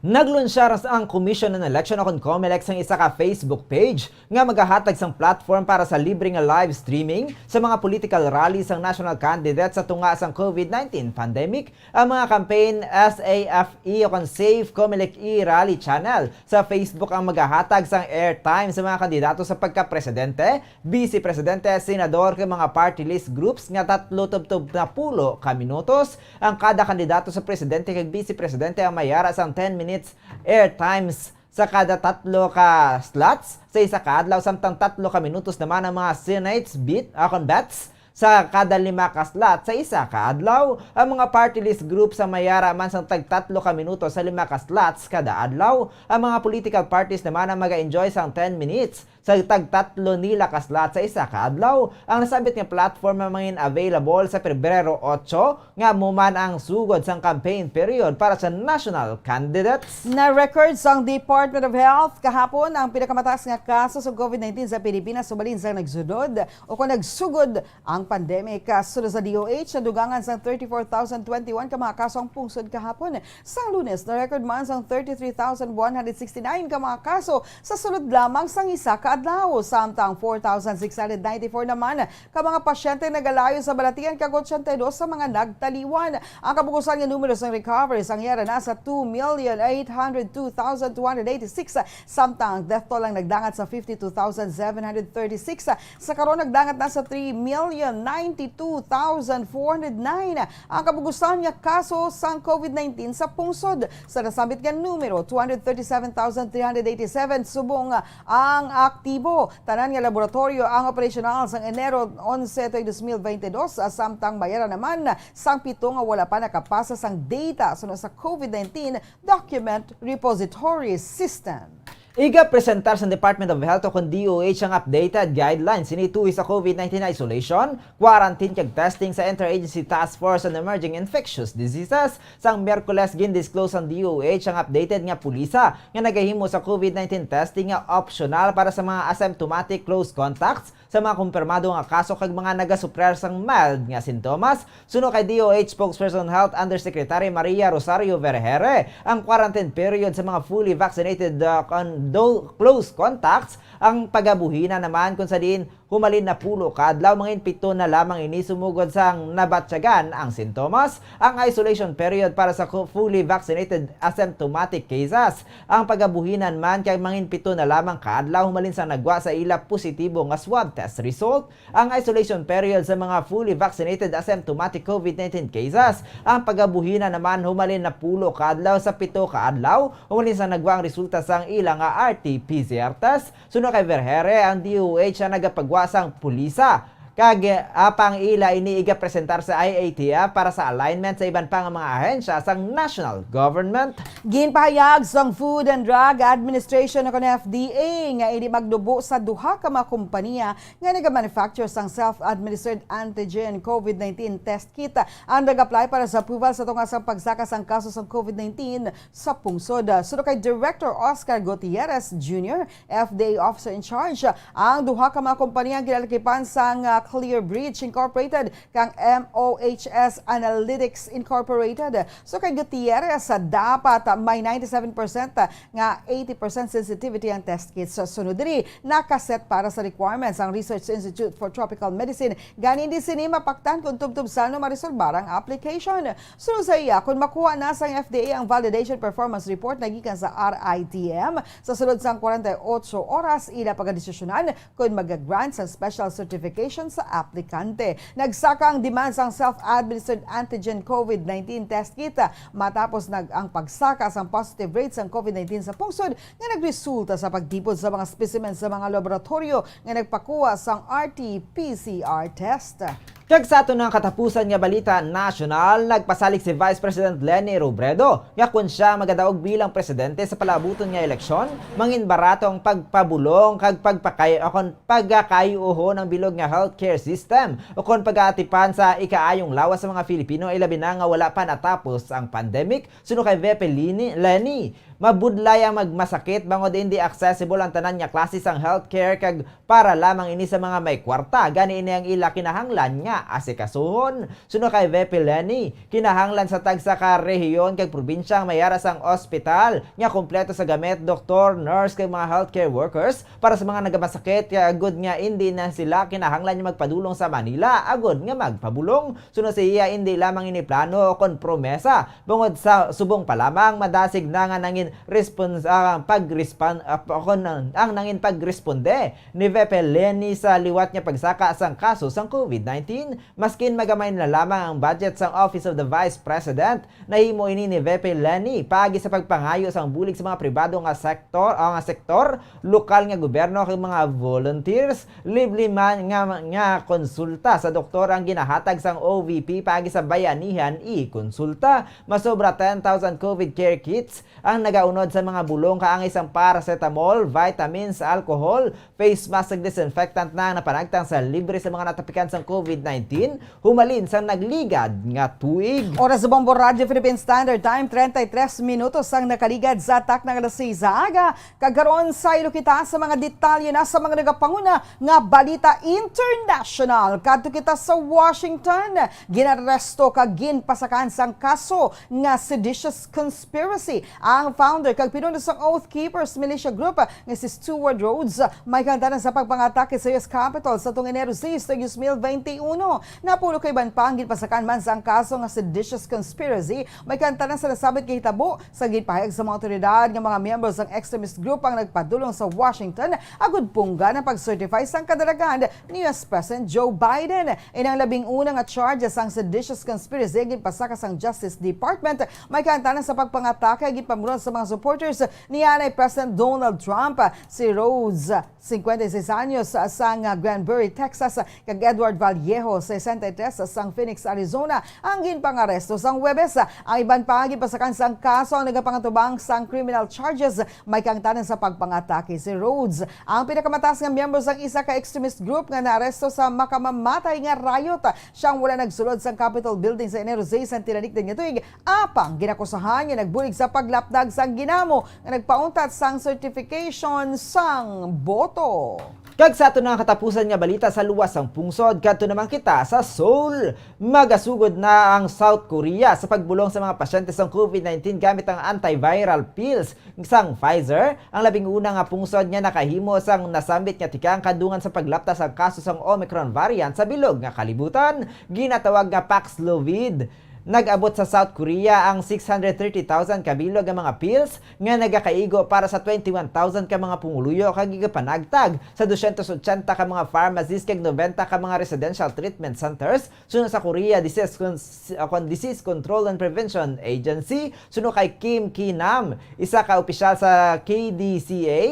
Naglunsar ang Commission on Election o kon COMELEC sang isa ka Facebook page nga magahatag sang platform para sa libre nga live streaming sa mga political rally sang national candidate sa tunga sang COVID nineteen pandemic, ang mga campaign S A F E o kon Save COMELEC E Rally Channel. Sa Facebook ang magahatag sang airtime sa mga kandidato sa pagka-presidente, vice presidente, senador, kag mga party list groups nga tatlo tubtob napulo ka minutos. Ang kada kandidato sa presidente kag vice presidente ang may ara sang ten minutes airtimes sa kada tatlo ka slots sa isa ka adlaw, samtang tatlo ka minutos naman ang mga Senate's beat, ah, kon bets sa kada lima ka slot sa isa ka adlaw. Ang mga party list groups ang may ara man sang tag tatlo ka minutos sa lima ka slots kada adlaw. Ang mga political parties naman ang maga-enjoy sang ten minutes sa tag tatlo nila ka slot sa isa ka adlaw. Ang nasabit nga platform ang mangin available sa Pebrero otso, nga amo man ang sugod sang campaign period para sa national candidates. Na-record sang Department of Health kahapon ang pinakamataas nga kaso sa COVID nineteen sa Pilipinas, subalin sang nagsunod o kon nagsugod ang pandemic. Kasunod sa D O H, nadugangan sang thirty-four thousand twenty-one ka mga kaso ang pungsod kahapon. Sang Lunes, na-record man sang thirty-three thousand one hundred sixty-nine ka mga kaso sa sulod lamang sang isa ka adlaw. Samtang four thousand six hundred ninety-four naman ka mga pasyente nagalayo sa balatian, kag ochenta y dos sa mga nagtaliwan. Ang kabugusan nga numero sang recoveries ang yara na sa two million eight hundred two thousand two hundred eighty-six, samtang ang death toll ang nagdangat sa fifty-two thousand seven hundred thirty-six. Sa karon, nagdangat na sa three million ninety-two thousand four hundred nine ang kabugusan nga kaso sang COVID nineteen sa pungsod. Sa nasambit nga numero, two hundred thirty-seven thousand three hundred eighty-seven subong ang aktibo. Tanan nga laboratoryo ang operasyonal sang Enero onse tuig dos mil bente dos, samtang may ara naman sang pito nga wala pa nakapasa sang data suno sa COVID nineteen Document Repository System. Igapresentar sang Department of Health o kon D O H ang updated guidelines ini tuhoy sa COVID nineteen isolation, quarantine kag testing sa Interagency Task Force on Emerging Infectious Diseases. Sang Miyerkules, gindisclose sang D O H ang updated nga pulisa nga nagahimo sa COVID nineteen testing nga optional para sa mga asymptomatic close contacts, sa mga kumpirmado nga kaso kag mga nagasuprer sang mild nga sintomas. Suno kay D O H Spokesperson Health Undersecretary Maria Rosario Vergeire, ang quarantine period sa mga fully vaccinated, uh, con-, do-, close contacts ang pagabuhina naman, kung sa diin humalin napulo ka adlaw, mangin pito na lamang ini sumugod sang nabatyagan ang sintomas. Ang isolation period para sa cu-, fully vaccinated asymptomatic cases, ang pagabuhinan man kay mangin pito na lamang ka adlaw humalin sang nagwa sa ila positibo nga swab test result. Ang isolation period sa mga fully vaccinated asymptomatic COVID nineteen cases, ang pagabuhinan naman humalin napulo ka adlaw sa pito ka adlaw humalin sang nagwa ang resulta sang ila nga R T P C R test. Suno kay Vergeire, ang D O H ang nagapagwa sang pulisa kag, ah, apang ila ini igapresentar sa I A T F para sa alignment sa iban pa nga mga ahensya sang national government. Ginpahayag sang Food and Drug Administration o kon F D A nga ini magnubo sa duha ka mga kompanya nga nagamanufacture sang self-administered antigen COVID nineteen test kit ang nag-apply para sa approval sa tunga sang pagsaka sang kaso sang COVID nineteen sa pungsod. Suno kay Director Oscar Gutierrez Junior, F D A Officer in Charge, ang duha ka mga kompanya ang ginalakipan sang, ah, Clear Breach Incorporated kang M O H S Analytics Incorporated. So kay Gutierrez, ah, dapat, ah, may ninety-seven percent, ah, nga eighty percent sensitivity ang test kits. Sa sunod diri, nakaset para sa requirements ang Research Institute for Tropical Medicine, gani hindi sini mapaktan kung tubtob sa ano marisolbar ang application. Sunod sa iya, kung makuha na sang F D A ang validation performance report na gikan sa R I T M, sa sulod sang kwarenta y ocho oras, ila pagadesisyonan kon mag-grant sang special certification sa aplikante. Nagsaka ang demand sang self-administered antigen COVID nineteen test kit matapos nag ang pagsaka sang positive rate sang COVID nineteen sa pungsod nga nagresulta sa pagtipon sa mga specimen sa mga laboratoryo nga nagpakuha sang R T P C R test. Kag sa aton nga katapusan nga balita nasyonal, nagpasalig si Vice President Leni Robredo nga kon siya magadaog bilang presidente sa palaabuton nga eleksyon, mangin barato ang pagpabulong kag pagpakay-, o kon pagakayuhon ang bilog nga healthcare system o kon pag-aatipan sa ikaayong lawas sa mga Filipino, ilabi na nga wala pa natapos ang pandemic. Suno kay V P Leni, Leni, mabudlay ang magmasakit bangod indi accessible ang tanan nga klase sang healthcare kag para lamang ini sa mga may kwarta. Gani ini ang ila kinahanglan nga asikasuhon. Suno kay V P Leni, kinahanglan sa tagsa ka rehiyon kag probinsya ang may ara sang ospital nga kompleto sa gamit, doktor, nurse kag mga healthcare workers para sa mga nagamasakit, kay agud nga indi na sila kinahanglan nga magpadulong sa Manila agud nga magpabulong. Suno sa iya, indi lamang ini plano o kon promesa, bangod sa subong pa lamang madasig na nga nangin respons-, ah, pagrespan-, ah, pa-, kon ang, ang nangin pagresponde ni V P Leni sa liwat nga pagsaka sang kaso sang COVID nineteen. Maskin magamay na lamang ang budget sang Office of the Vice President, nahimo ini ni V P Leni paagi sa pagpangayo sang bulig sa mga pribado nga sektor, ah, nga sektor, lokal nga gobyerno kag mga volunteers, libre man nga, nga konsulta sa doktor ang ginahatag sang O V P paagi sa Bayanihan e-Konsulta. Masobra ten thousand COVID care kits ang Gaunod sa mga bulong kaangay sang paracetamol, vitamins, alcohol, face mask, ug disinfectant na ang napanagtang sa libre sa mga natapikan sang COVID nineteen, humalin sang nagligad nga tuig. Oras sa Bombo Radyo Philippine Standard Time, treinta y tres minutos ang nakaligad sa takna nga alas seis sa aga. Kag karon, saylo kita sa mga detalye na sa mga nagapanguna nga balita international. Kadto kita sa Washington, ginaresto kag ginpasakan sang kaso nga seditious conspiracy ang founder kag pinuno sang Oath Keepers militia group nga si Stewart Rhodes, may kaangtanan sa pagpangatake sa U S Capitol sa tuong Enero sais, tuig dos mil veintiuno. Napulo ka iban pa ang ginpasakan man sang kaso nga seditious conspiracy, may kaangtanan sa nasabit nga hitabo. Sa ginpahayag sa mga awtoridad nga mga miyembro sang extremist group ang nagpadulong sa Washington agud punggan ang pag-certify sang kadalagan ni U S President Joe Biden. Inang labing una nga charge sang seditious conspiracy ginpasaka sang Justice Department, may kaangtanan sa pagpangatake ginpamunuan sa mga supporters ni anay President Donald Trump. Si Rhodes, cincuenta y seis anyos, sang Granbury, Texas, kag Edward Vallejo, sesenta y tres, sang Phoenix, Arizona, ang ginpangaresto sang Huwebes. Ang iban pa ginpasakan sang kaso ang nagapangatubang sang criminal charges, may kaangtanan sa pagpangatake si Rhodes. Ang pinakamataas nga miyembro sang isa ka extremist group nga naaresto sa makamamatay nga riot, siya ang wala nagsulod sang Capitol Building sa Enero sais sang tinalikdan nga tuig, apang ginakusahan nga nagbulig sa paglapdag sang ginamo nga nagpauntat sang certification sang boto. Kag sa aton nga katapusan nga balita sa luwas sang pungsod, kadto naman kita sa Seoul. Magasugod na ang South Korea sa pagbulong sa mga pasyente sang COVID nineteen gamit ang antiviral pills sang Pfizer, ang labing una nga pungsod nga nakahimo sang nasambit nga tikang kadungan sa paglapta sang kaso sang Omicron variant sa bilog nga kalibutan, ginatawag nga Paxlovid. Nag-abot sa South Korea ang six hundred thirty thousand ka bilog nga mga pills nga nagakaigo para sa twenty-one thousand ka mga pumuluyo kag igapanagtag sa dosyentos otsenta ka mga pharmacies kag noventa ka mga residential treatment centers, suno sa Korea Disease Con-, uh, Con-, Disease Control and Prevention Agency, suno kay Kim Ki-nam, isa ka opisyal sa K D C A.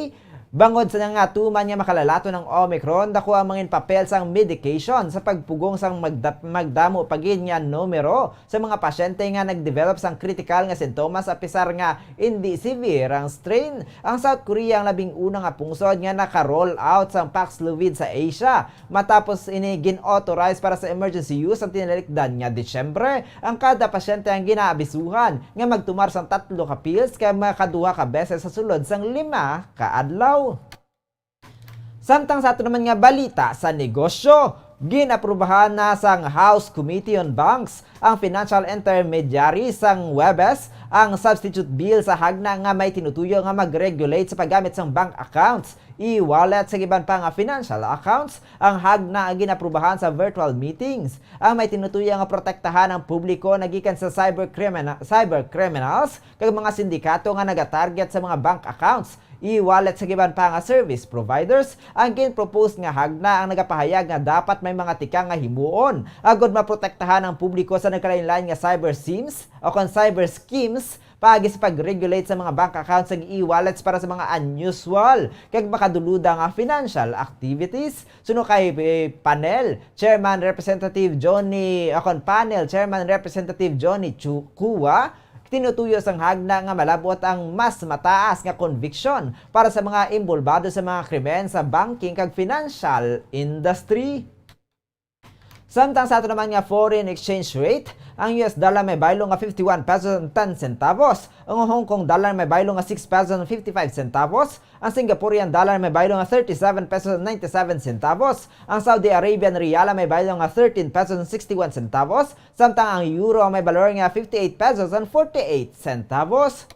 Bangod sa nga tuman nga makalalaton ang Omicron, dako ang mangin papel sang medication sa pagpugong sang magda-, magdamo pa gid nga numero sa mga pasyente nga nagdevelop sang kritikal nga sintomas, apisar nga indi severe ang strain. Ang South Korea ang labing una nga pungsod nga naka-roll out sang Paxlovid sa Asia, matapos ini gin-authorize para sa emergency use ang tinalikdan nga Disyembre. Ang kada pasyente ang ginaabisuhan nga magtumar sang tatlo ka pills kag makaduha ka beses sa sulod sang lima ka adlaw. Samtang sa ato naman nga balita sa negosyo, gin-aprubahan na sang House Committee on Banks ang financial intermediary sang Huwebes ang substitute bill sa hagna nga may tinutuyo nga mag-regulate sa paggamit sang bank accounts, e-wallet, sa iban pa nga financial accounts. Ang hagna ang gin-aprubahan sa virtual meetings. Ang may tinutuyo nga protektahan ang publiko nagikan sa cyber crimina-, cyber criminals kag mga sindikato nga nagatarget sa mga bank accounts, e-wallet, sa iban pa nga service providers. Ang gin-propose nga hagna ang nagapahayag nga dapat may mga tikang nga himuon agud maprotektahan ang publiko sa nagkalainlain nga cyber scams o kon cyber schemes paagi sa pag-regulate sa mga bank accounts kag e-wallets para sa mga unusual kag makaduluda nga financial activities. Suno kay, eh, panel chairman Representative Johnny, o kon panel chairman Representative Johnny Chu-, Cua, tinutuyo sang hagna nga malab-ot ang mas mataas nga conviction para sa mga imbolbado sa mga krimen sa banking kag financial industry. Samtang sa ato naman nga foreign exchange rate, ang U S dollar may baylo nga fifty-one pesos and ten centavos, ang Hong Kong dollar may baylo nga six pesos and fifty-five centavos, ang Singaporean dollar may baylo nga thirty-seven pesos and ninety-seven centavos, ang Saudi Arabian riyal may baylo nga thirteen pesos and sixty-one centavos, samtang ang euro may balor nga fifty-eight pesos and forty-eight centavos.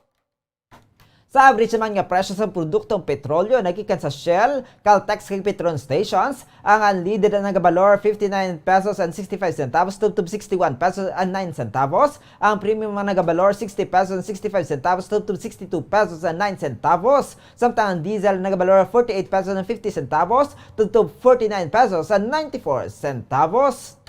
Sa average naman nga presyo sa produktong petrolyo nagikan sa Shell, Caltex kag Petron stations, ang unleaded ang nagabalor fifty-nine pesos and sixty-five centavos tubtob sixty-one pesos and nine centavos, ang premium ang nagabalor sixty pesos and sixty-five centavos tubtob sixty-two pesos and nine centavos, samtang ang diesel ang nagabalor forty-eight pesos and fifty centavos tubtob forty-nine pesos and ninety-four centavos.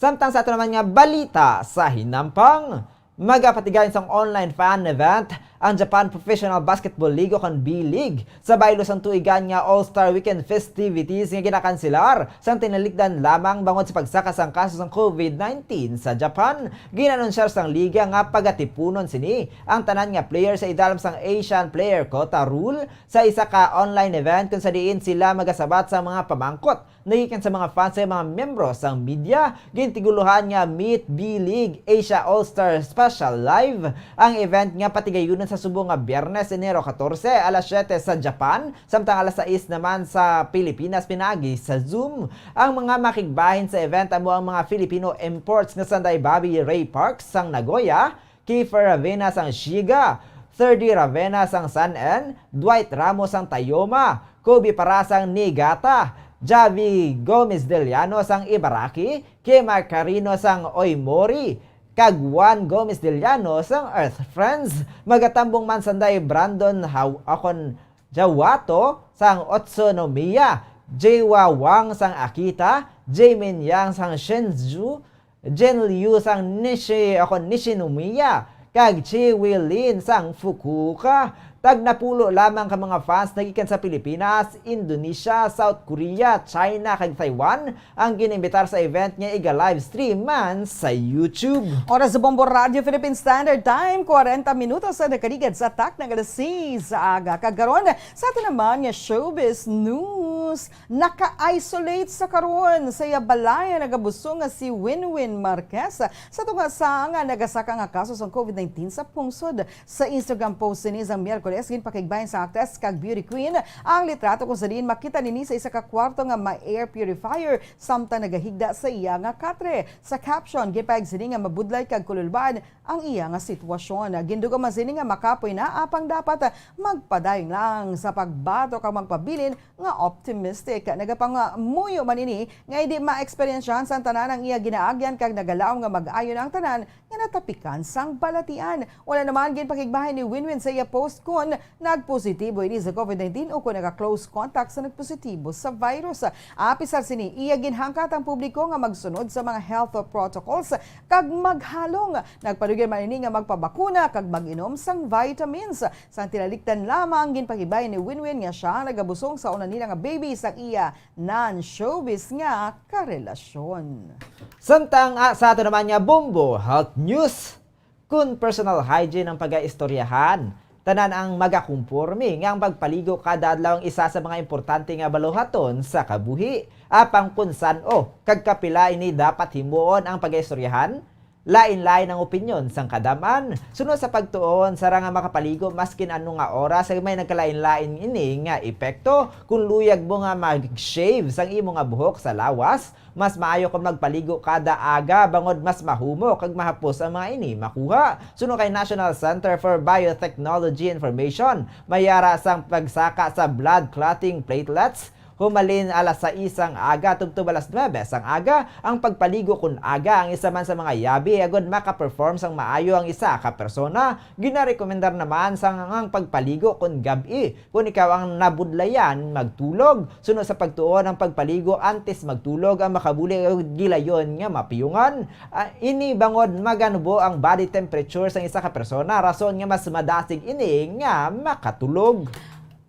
Samtang sa ato naman nga balita sa hinampang, magapatigayon sang online fan event ang Japan Professional Basketball League o kon B-League sa baylo sang tuigan nga All-Star Weekend festivities nga ginakanselar sang tinalikdan lamang bangod sa pagsaka sang kaso sang covid nineteen sa Japan. Ginanunsyar sang liga nga pagatipunon sini ang tanan nga player sa idalom sang Asian Player Quota Rule sa isa ka online event kung sa diin sila magasabat sa mga pamangkot nagikan sa mga fans sa mga miyembro sang media. Gintigulohan nga Meet B-League Asia All-Star Special Live ang event nga patigayunon sa subong nga Biyernes, Enero katorse, alas siyete sa Japan, samtang alas sais naman sa Pilipinas pinaagi sa Zoom. Ang mga makigbahin sa event amo ang mga Filipino imports nga sanday Bobby Ray Park sang Nagoya, Kiefer Ravena sang Shiga, Thirdy Ravena sang San En, Dwight Ramos sang Tayoma, Kobe Para sang Niigata, Javi Gomez Deliano sang Ibaraki, Kemar Carino sang Oymori, kag Juan Gomez Deliano sang Earth Friends. Magatambong man sanday Brandon Haw-, akon Jawato sang Utsunomiya, Jewa Wang sang Akita, Jamin Yang sang Shinju, Jin Liu sang Nishi-, akon Nishinomiya, kag Chi Wei Lin sang Fukuoka. Tagnapulo lamang ka mga fans nagikan sa Pilipinas, Indonesia, South Korea, China, kag Taiwan ang ginimbitar sa event nga iga-livestream man sa YouTube. Oras sa Bombo Radio Philippine Standard Time, kwarenta minutos ang nakaligad sa takna nga alas sais sa aga. Kag karon, sa aton naman nga showbiz news, naka-isolate sa karon sa iya balay ang nagabusong nga si Winwin Marquez sa tunga sa nga nagasaka nga kaso sang covid nineteen sa pungsod. Sa Instagram post sini sang Miyerkules, ginpakigbahin sang aktres kag beauty queen ang litrato kung sa diin makita nini sa isa ka kwarto nga may air purifier samtang nagahigda sa iya nga katre. Sa caption, ginpahayag sini nga mabudlay kag kululban ang iya nga sitwasyon. Gindugma man sini nga makapoy na, apang dapat magpadayon lang sa pagbatok kag magpabilin nga optimistic. Nagapangamuyo man ini nga hindi maeksperiensyahan sang tanan ang iya ginaagyan kag nagalaom nga mag-ayo na ang tanan nga natapikan sang balatian. Wala naman ginpakigbahin ni Winwin sa iya post kon nagpositibo ini sa covid nineteen o kon naka-close contact sa nagpositibo sa virus. Apisar sini, iya ginhangkat ang publiko nga magsunod sa mga health protocols kag maghalong. Nagpadugyan man ini nga magpabakuna kag mag-inom sang vitamins. Sang tinalikdan lamang, ginpakigbahin ni Winwin nga sia ang nagabusong sa una nila nga baby sang iya non-showbiz nga karelasyon. Samtang, ah, sa ato naman nga Bombo Health News, kun personal hygiene ang pagaistoryahan, tanan ang magakumporme nga ang pagpaligo kada adlaw ang isa sa mga importante nga baluhaton sa kabuhi. Apang kun san-o kag kapila ini dapat himuon ang pagaistoryahan, lain-lain ang opinyon sang kadam-an. Suno sa pagtuon, sara nga makapaligo maskin ano nga oras, may nagkalain-lain ini nga epekto. Kung luyag mo nga mag-shave sang imo nga buhok sa lawas, mas maayo kon magpaligo kada aga, bangod mas mahumo kag mahapos ang mga ini makuha. Suno kay National Center for Biotechnology Information, may ara sang pagsaka sa blood clotting platelets, humalin alas sais sang aga tubtob alas nuebe sang aga. Ang pagpaligo kun aga ang isa man sa mga yabi agud maka-perform sang maayo ang isa ka persona. Ginarekomendar naman sang ang pagpaligo kun gab-i, kun ikaw ang nabudlayan magtulog. Suno sa pagtuon, ang pagpaligo antes magtulog ang makabuli og gilayon nga mapiyungan. Ah, ini bangod maganubo ang body temperature sang isa ka persona, rason nga mas madasig ini nga makatulog.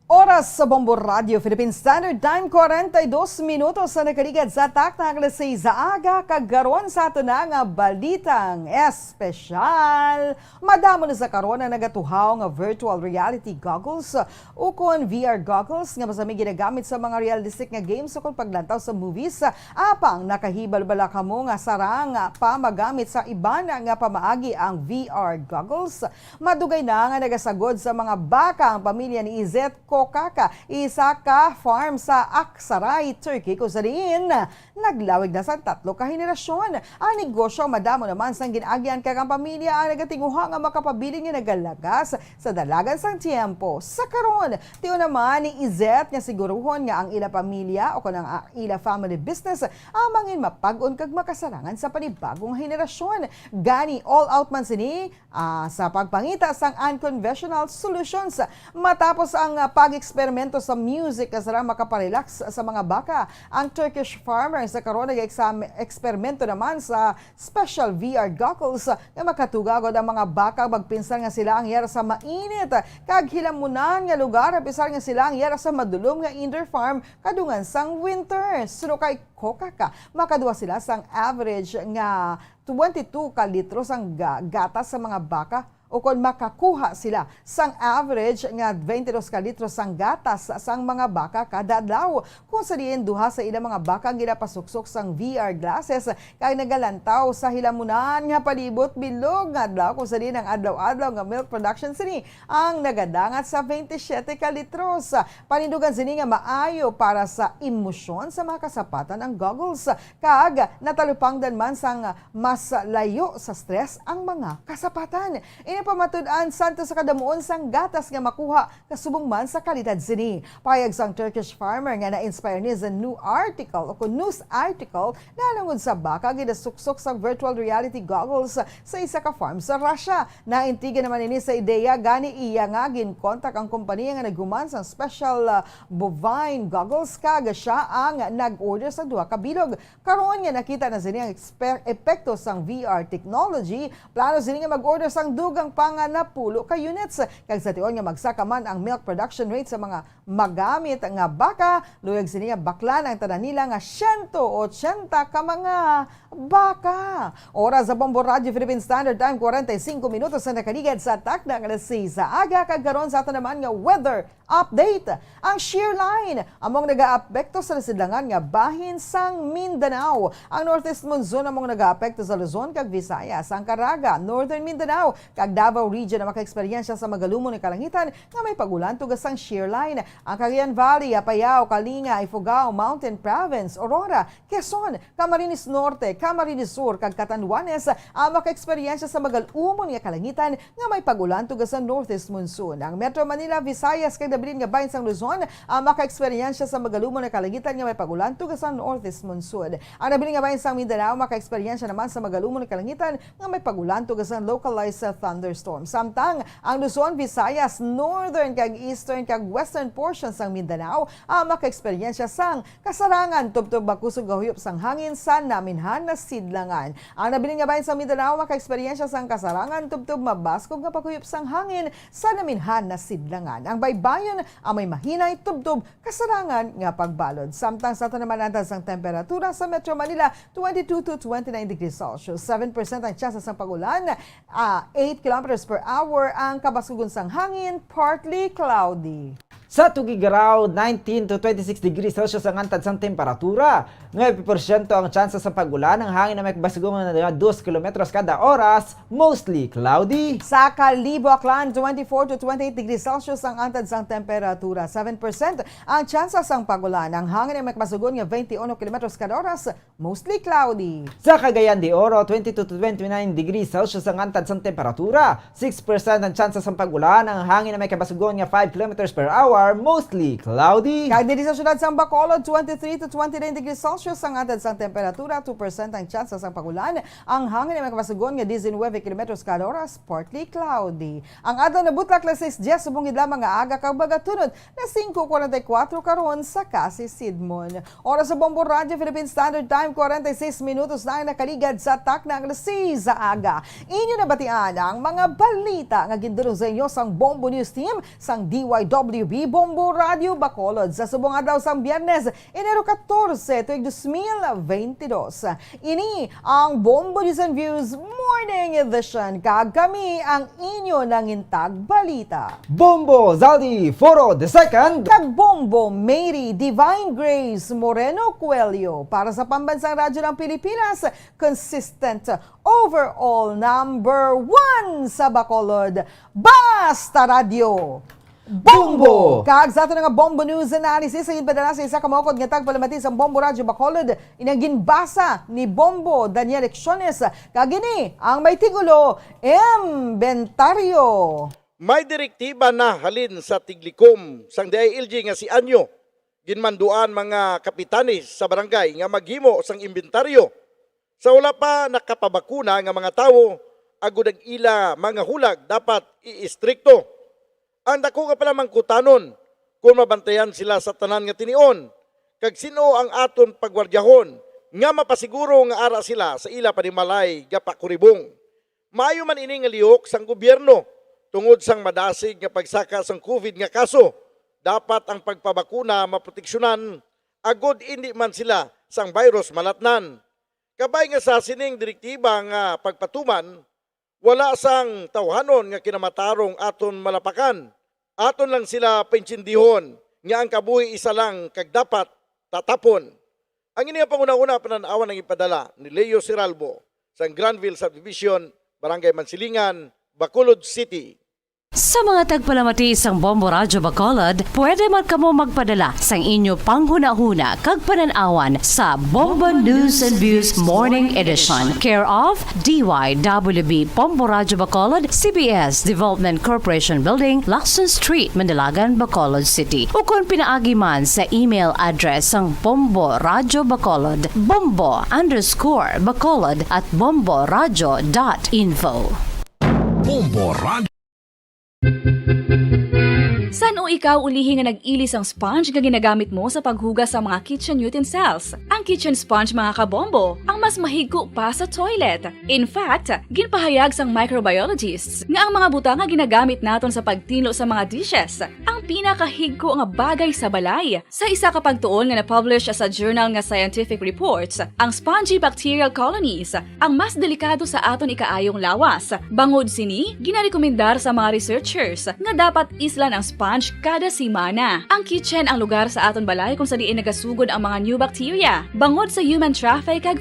Oras sa Bombo Radio Philippine Standard Time, kwarenta y dos minutos sa nakaligad sa takna nga alas sais sa aga, kag karon sa ato na nga balitang espesyal. Madamo na sa karon ang nagatuhaw nga virtual reality goggles ukon V R goggles nga masami ginagamit sa mga realistic nga games ukon paglantaw sa movies. Apang nakahibal bala kamo nga sarang pa magamit sa iban nga pamaagi ang V R goggles? Madugay na nga nagasagod sa mga baka ang pamilya ni Izet Kokaka, isa ka farm sa Aksaray, Turkey, kung sa diin naglawig na sang tatlo ka henerasyon. Ang negosyo madamo naman sang gin-agyan, kag ang pamilya ang nagatinguha nga makapabilin nga nagalagas sa dalagan sang tiyempo. Sa karon, tion naman ni Izet nga siguruhon nga ang ila pamilya o kon ang, ah, ila family business ang mangin mapag-on kag makasarangan sa panibagong henerasyon. Gani, all out man sini, ah, sa pagpangita sang unconventional solutions. Matapos ang, ah, Ang eksperimento sa music nga sarang makaparelax sa mga baka. Ang Turkish farmer sa karon nag-eksperimento naman sa special V R goggles nga makatugagod ang mga baka magpinsan nga sila ang yara sa mainit kag hilamunan nga lugar, apisar nga sila ang yara sa madulom nga indoor farm kadungan sang winter. Suno kay Kokaka, makaduwa sila sang average nga twenty-two ka litro sang ga- gatas sa mga baka, o kon makakuha sila sang average nga twenty-two ka litro sang gatas sang mga baka kada adlaw. Kung sa diin duha sa ilang mga baka ang ginapasuksok sang V R glasses kag nagalantaw sa hilamunan nga palibot bilog nga adlaw, kung sa diin ang adlaw-adlaw nga milk production sini ang nagadangat sa twenty-seven ka litros. Panindugan sini nga maayo para sa emosyon sa mga kasapatan ang goggles, kag natalupangdan man sang mas layo sa stress ang mga kasapatan. Ini pamatud-an santo sa kadamuon sang gatas nga makuha kasubong man sa kalidad sini. Pahayag sang Turkish farmer nga na-inspire ni sa new article o kung news article nahanungod sa baka ginasuksok sa virtual reality goggles sa isa ka farm sa Russia. Naintriga naman ini sa ideya, gani iya nga ginkontak ang kompanya nga naghuman sang special, ah, bovine goggles kag siya ang nag-order sa duha ka bilog. Karon nga nakita na sini ang eksper-, epekto sang V R technology, plano sini nga mag-order sang dugang pa nga napulo ka units. Kag sa tion nga magsaka man ang milk production rate sa mga magamit nga baka, luyag sini nga baklan ang tanan nila nga siyento otsenta ka mga baka. Oras sa Bombo Radyo Philippine Standard Time, kwarenta y cinco minutos na nakaligad sa takna nga alas seis sa aga, kag karon sa aton naman nga weather update. Ang shear line among nagaapekto sa nasidlangan nga bahin sang Mindanao. Ang northeast monsoon among nagaapekto sa Luzon kag Visayas, ang Caraga, Northern Mindanao, kag Davao Region ang makaeksperyensya sa magalumon nga kalangitan nga may pag-ulan tungod sang shear line. Ang Cagayan Valley, Apayao, Kalinga, Ifugao, Mountain Province, Aurora, Quezon, Camarines Norte, Camarines Sur, kag Catanduanes ang makaeksperyensya sa magalumon nga kalangitan nga may pag-ulan tungod sa northeast monsoon. Ang Metro Manila, Visayas, kag nabilin nga bahin sang Luzon ang makaeksperyensya sa magalumon nga kalangitan nga may pag-ulan tungod sa northeast monsoon. Ang nabilin nga bahin sang Mindanao makaeksperyensya naman sa magalumon nga kalangitan nga may pag-ulan tungod sa localized thunderstorm. Samtang ang Luzon, Visayas, Northern kag Eastern kag Western portion sang Mindanao ang makaeksperyensya sang kasarangan tubtob makusog nga huyop sang hangin sa naminhan nga sidlangan. Ang nabilin nga bahin sang Mindanao makaeksperyensya sang kasarangan tubtob mabaskog nga paghuyop sang hangin sa naminhan nga sidlangan. Ang baybayon ang may mahinay tubtob kasarangan nga pagbalod. Samtang sa aton naman antad sang temperatura sa Metro Manila, twenty-two to twenty-nine degrees Celsius. Seven percent ang tsansa sang pag-ulan, ah, eight kilometers per hour ang kabaskugon sang hangin, partly cloudy. Sa Tuguegarao, nineteen to twenty-six degrees Celsius ang antad sang temperatura. Nuebe porsyento ang tsansa sa pag-ulan, ang hangin na may kabaskugon nga dos kilometros kada oras, mostly cloudy. Sa Kalibo, Aklan, twenty-four to twenty-eight degrees Celsius ang antad sang temperatura. Seven percent ang tsansa sang pag-ulan, ang hangin na may kabaskugon nga twenty-one kilometros kada oras, mostly cloudy. Sa Cagayan de Oro, twenty-two to twenty-nine degrees Celsius ang antad sang temperatura. Six percent ang tsansa sang pag-ulan, ang hangin na may kabaskugon nga five kilometers per hour, mostly cloudy. Kag diri sa siyudad sang Bacolod, twenty-three to twenty-nine degrees Celsius ang antad sang temperatura, two percent ang tsansa sang pag-ulan, ang hangin na may kabaskugon nga diecinuebe kilometros kada oras, partly cloudy. Ang adlaw nabutlak alas sais dies subong gid lamang nga aga kag magatunod na singko kuwarenta y kuwatro karon sa Casisidmon. Oras sa Bombo Radyo Philippine Standard Time, kwarenta y seis minutos na ang nakaligad sa takna nga alas sais sa aga. Inyo nabatian ang mga balita nga gindulong sa inyo sang Bombo News Team sang D Y W B Bombo Radyo Bacolod sa subong adlaw sang Biyernes, Enero catorce, tuig dos mil veintidós. Ini ang Bombo News and Views Morning Edition, kag kami ang inyo nangintag balita. Bombo Zaldi Foro the second. Kag Bombo Mary Divine Grace Moreno Coelho para sa Pambansang Radyo ng Pilipinas, consistent overall number one sa Bacolod. Basta Radyo! Bombo! Kag sa ato na nga Bombo News Analysis, ang ginpadala sa isa ka maukod nga tagpalamati sa Bombo Radyo Bacolod, inang ginbasa ni Bombo Daniel Lecciones. Kag ini ang may titulo, Imbentaryo. May direktiba na halin sa tiglikom sang D I L G nga si Anyo ginmanduan mga kapitanes sa barangay nga maghimo sang imbentaryo sa wala pa nakapabakuna nga mga tawo, agod ang ila mga hulag dapat iistrikto. Ang dako nga panamangkutanon, kon mabantayan sila sa tanan nga tinion, kag sin-o ang aton pagwardyahon nga mapasiguro nga ara sila sa ila panimalay gapakuribong? Maayo man ini nga lihok sang gobyerno tungod sang madasig nga pagsaka sang COVID nga kaso. Dapat ang pagpabakuna maproteksyonan agod indi man sila sang virus malatnan. Kabay nga sa sining direktiba nga pagpatuman, wala sang tawhanon nga kinamatarong aton malapakan. Aton lang sila paintindihon nga ang kabuhi isa lang kag dapat tatapon. Ang ini nga panghunahuna panan-awan ang ipadala ni Leo Siralbo sang Granville Subdivision, Barangay Mansilingan, Bacolod City. Sa mga tagpalamati sang Bombo Radyo Bacolod, pwede man kamo magpadala sang inyo panghunahuna kag panan-awan sa Bombo News and Views Morning Edition, care of D Y W B Bombo Radyo Bacolod, C B S Development Corporation Building, Lacson Street, Mandalagan, Bacolod City, ukon pinaagi man sa email address sang Bombo Radyo Bacolod, bombo underscore bacolod at bomboradyo dot info. Bombo Radyo. San-o ikaw ulihi nga nag-ili sang sponge nga ginagamit mo sa paghugas sa mga kitchen utensils? Ang kitchen sponge, mga kabombo, ang mas mahigko pa sa toilet. In fact, ginpahayag sang microbiologists nga ang mga butang nga ginagamit naton sa pagtinlo sa mga dishes ang pinakahigko nga bagay sa balay. Sa isa ka pagtuon nga na-publish sa journal nga Scientific Reports, ang spongy bacterial colonies ang mas delikado sa aton ikaayong lawas. Bangod sini, ginarekomendar sa mga researchers nga dapat islan ang sponge kada semana. Ang kitchen ang lugar sa aton balay kung sa diin nagasugod ang mga new bacteria. Bangod sa human traffic kag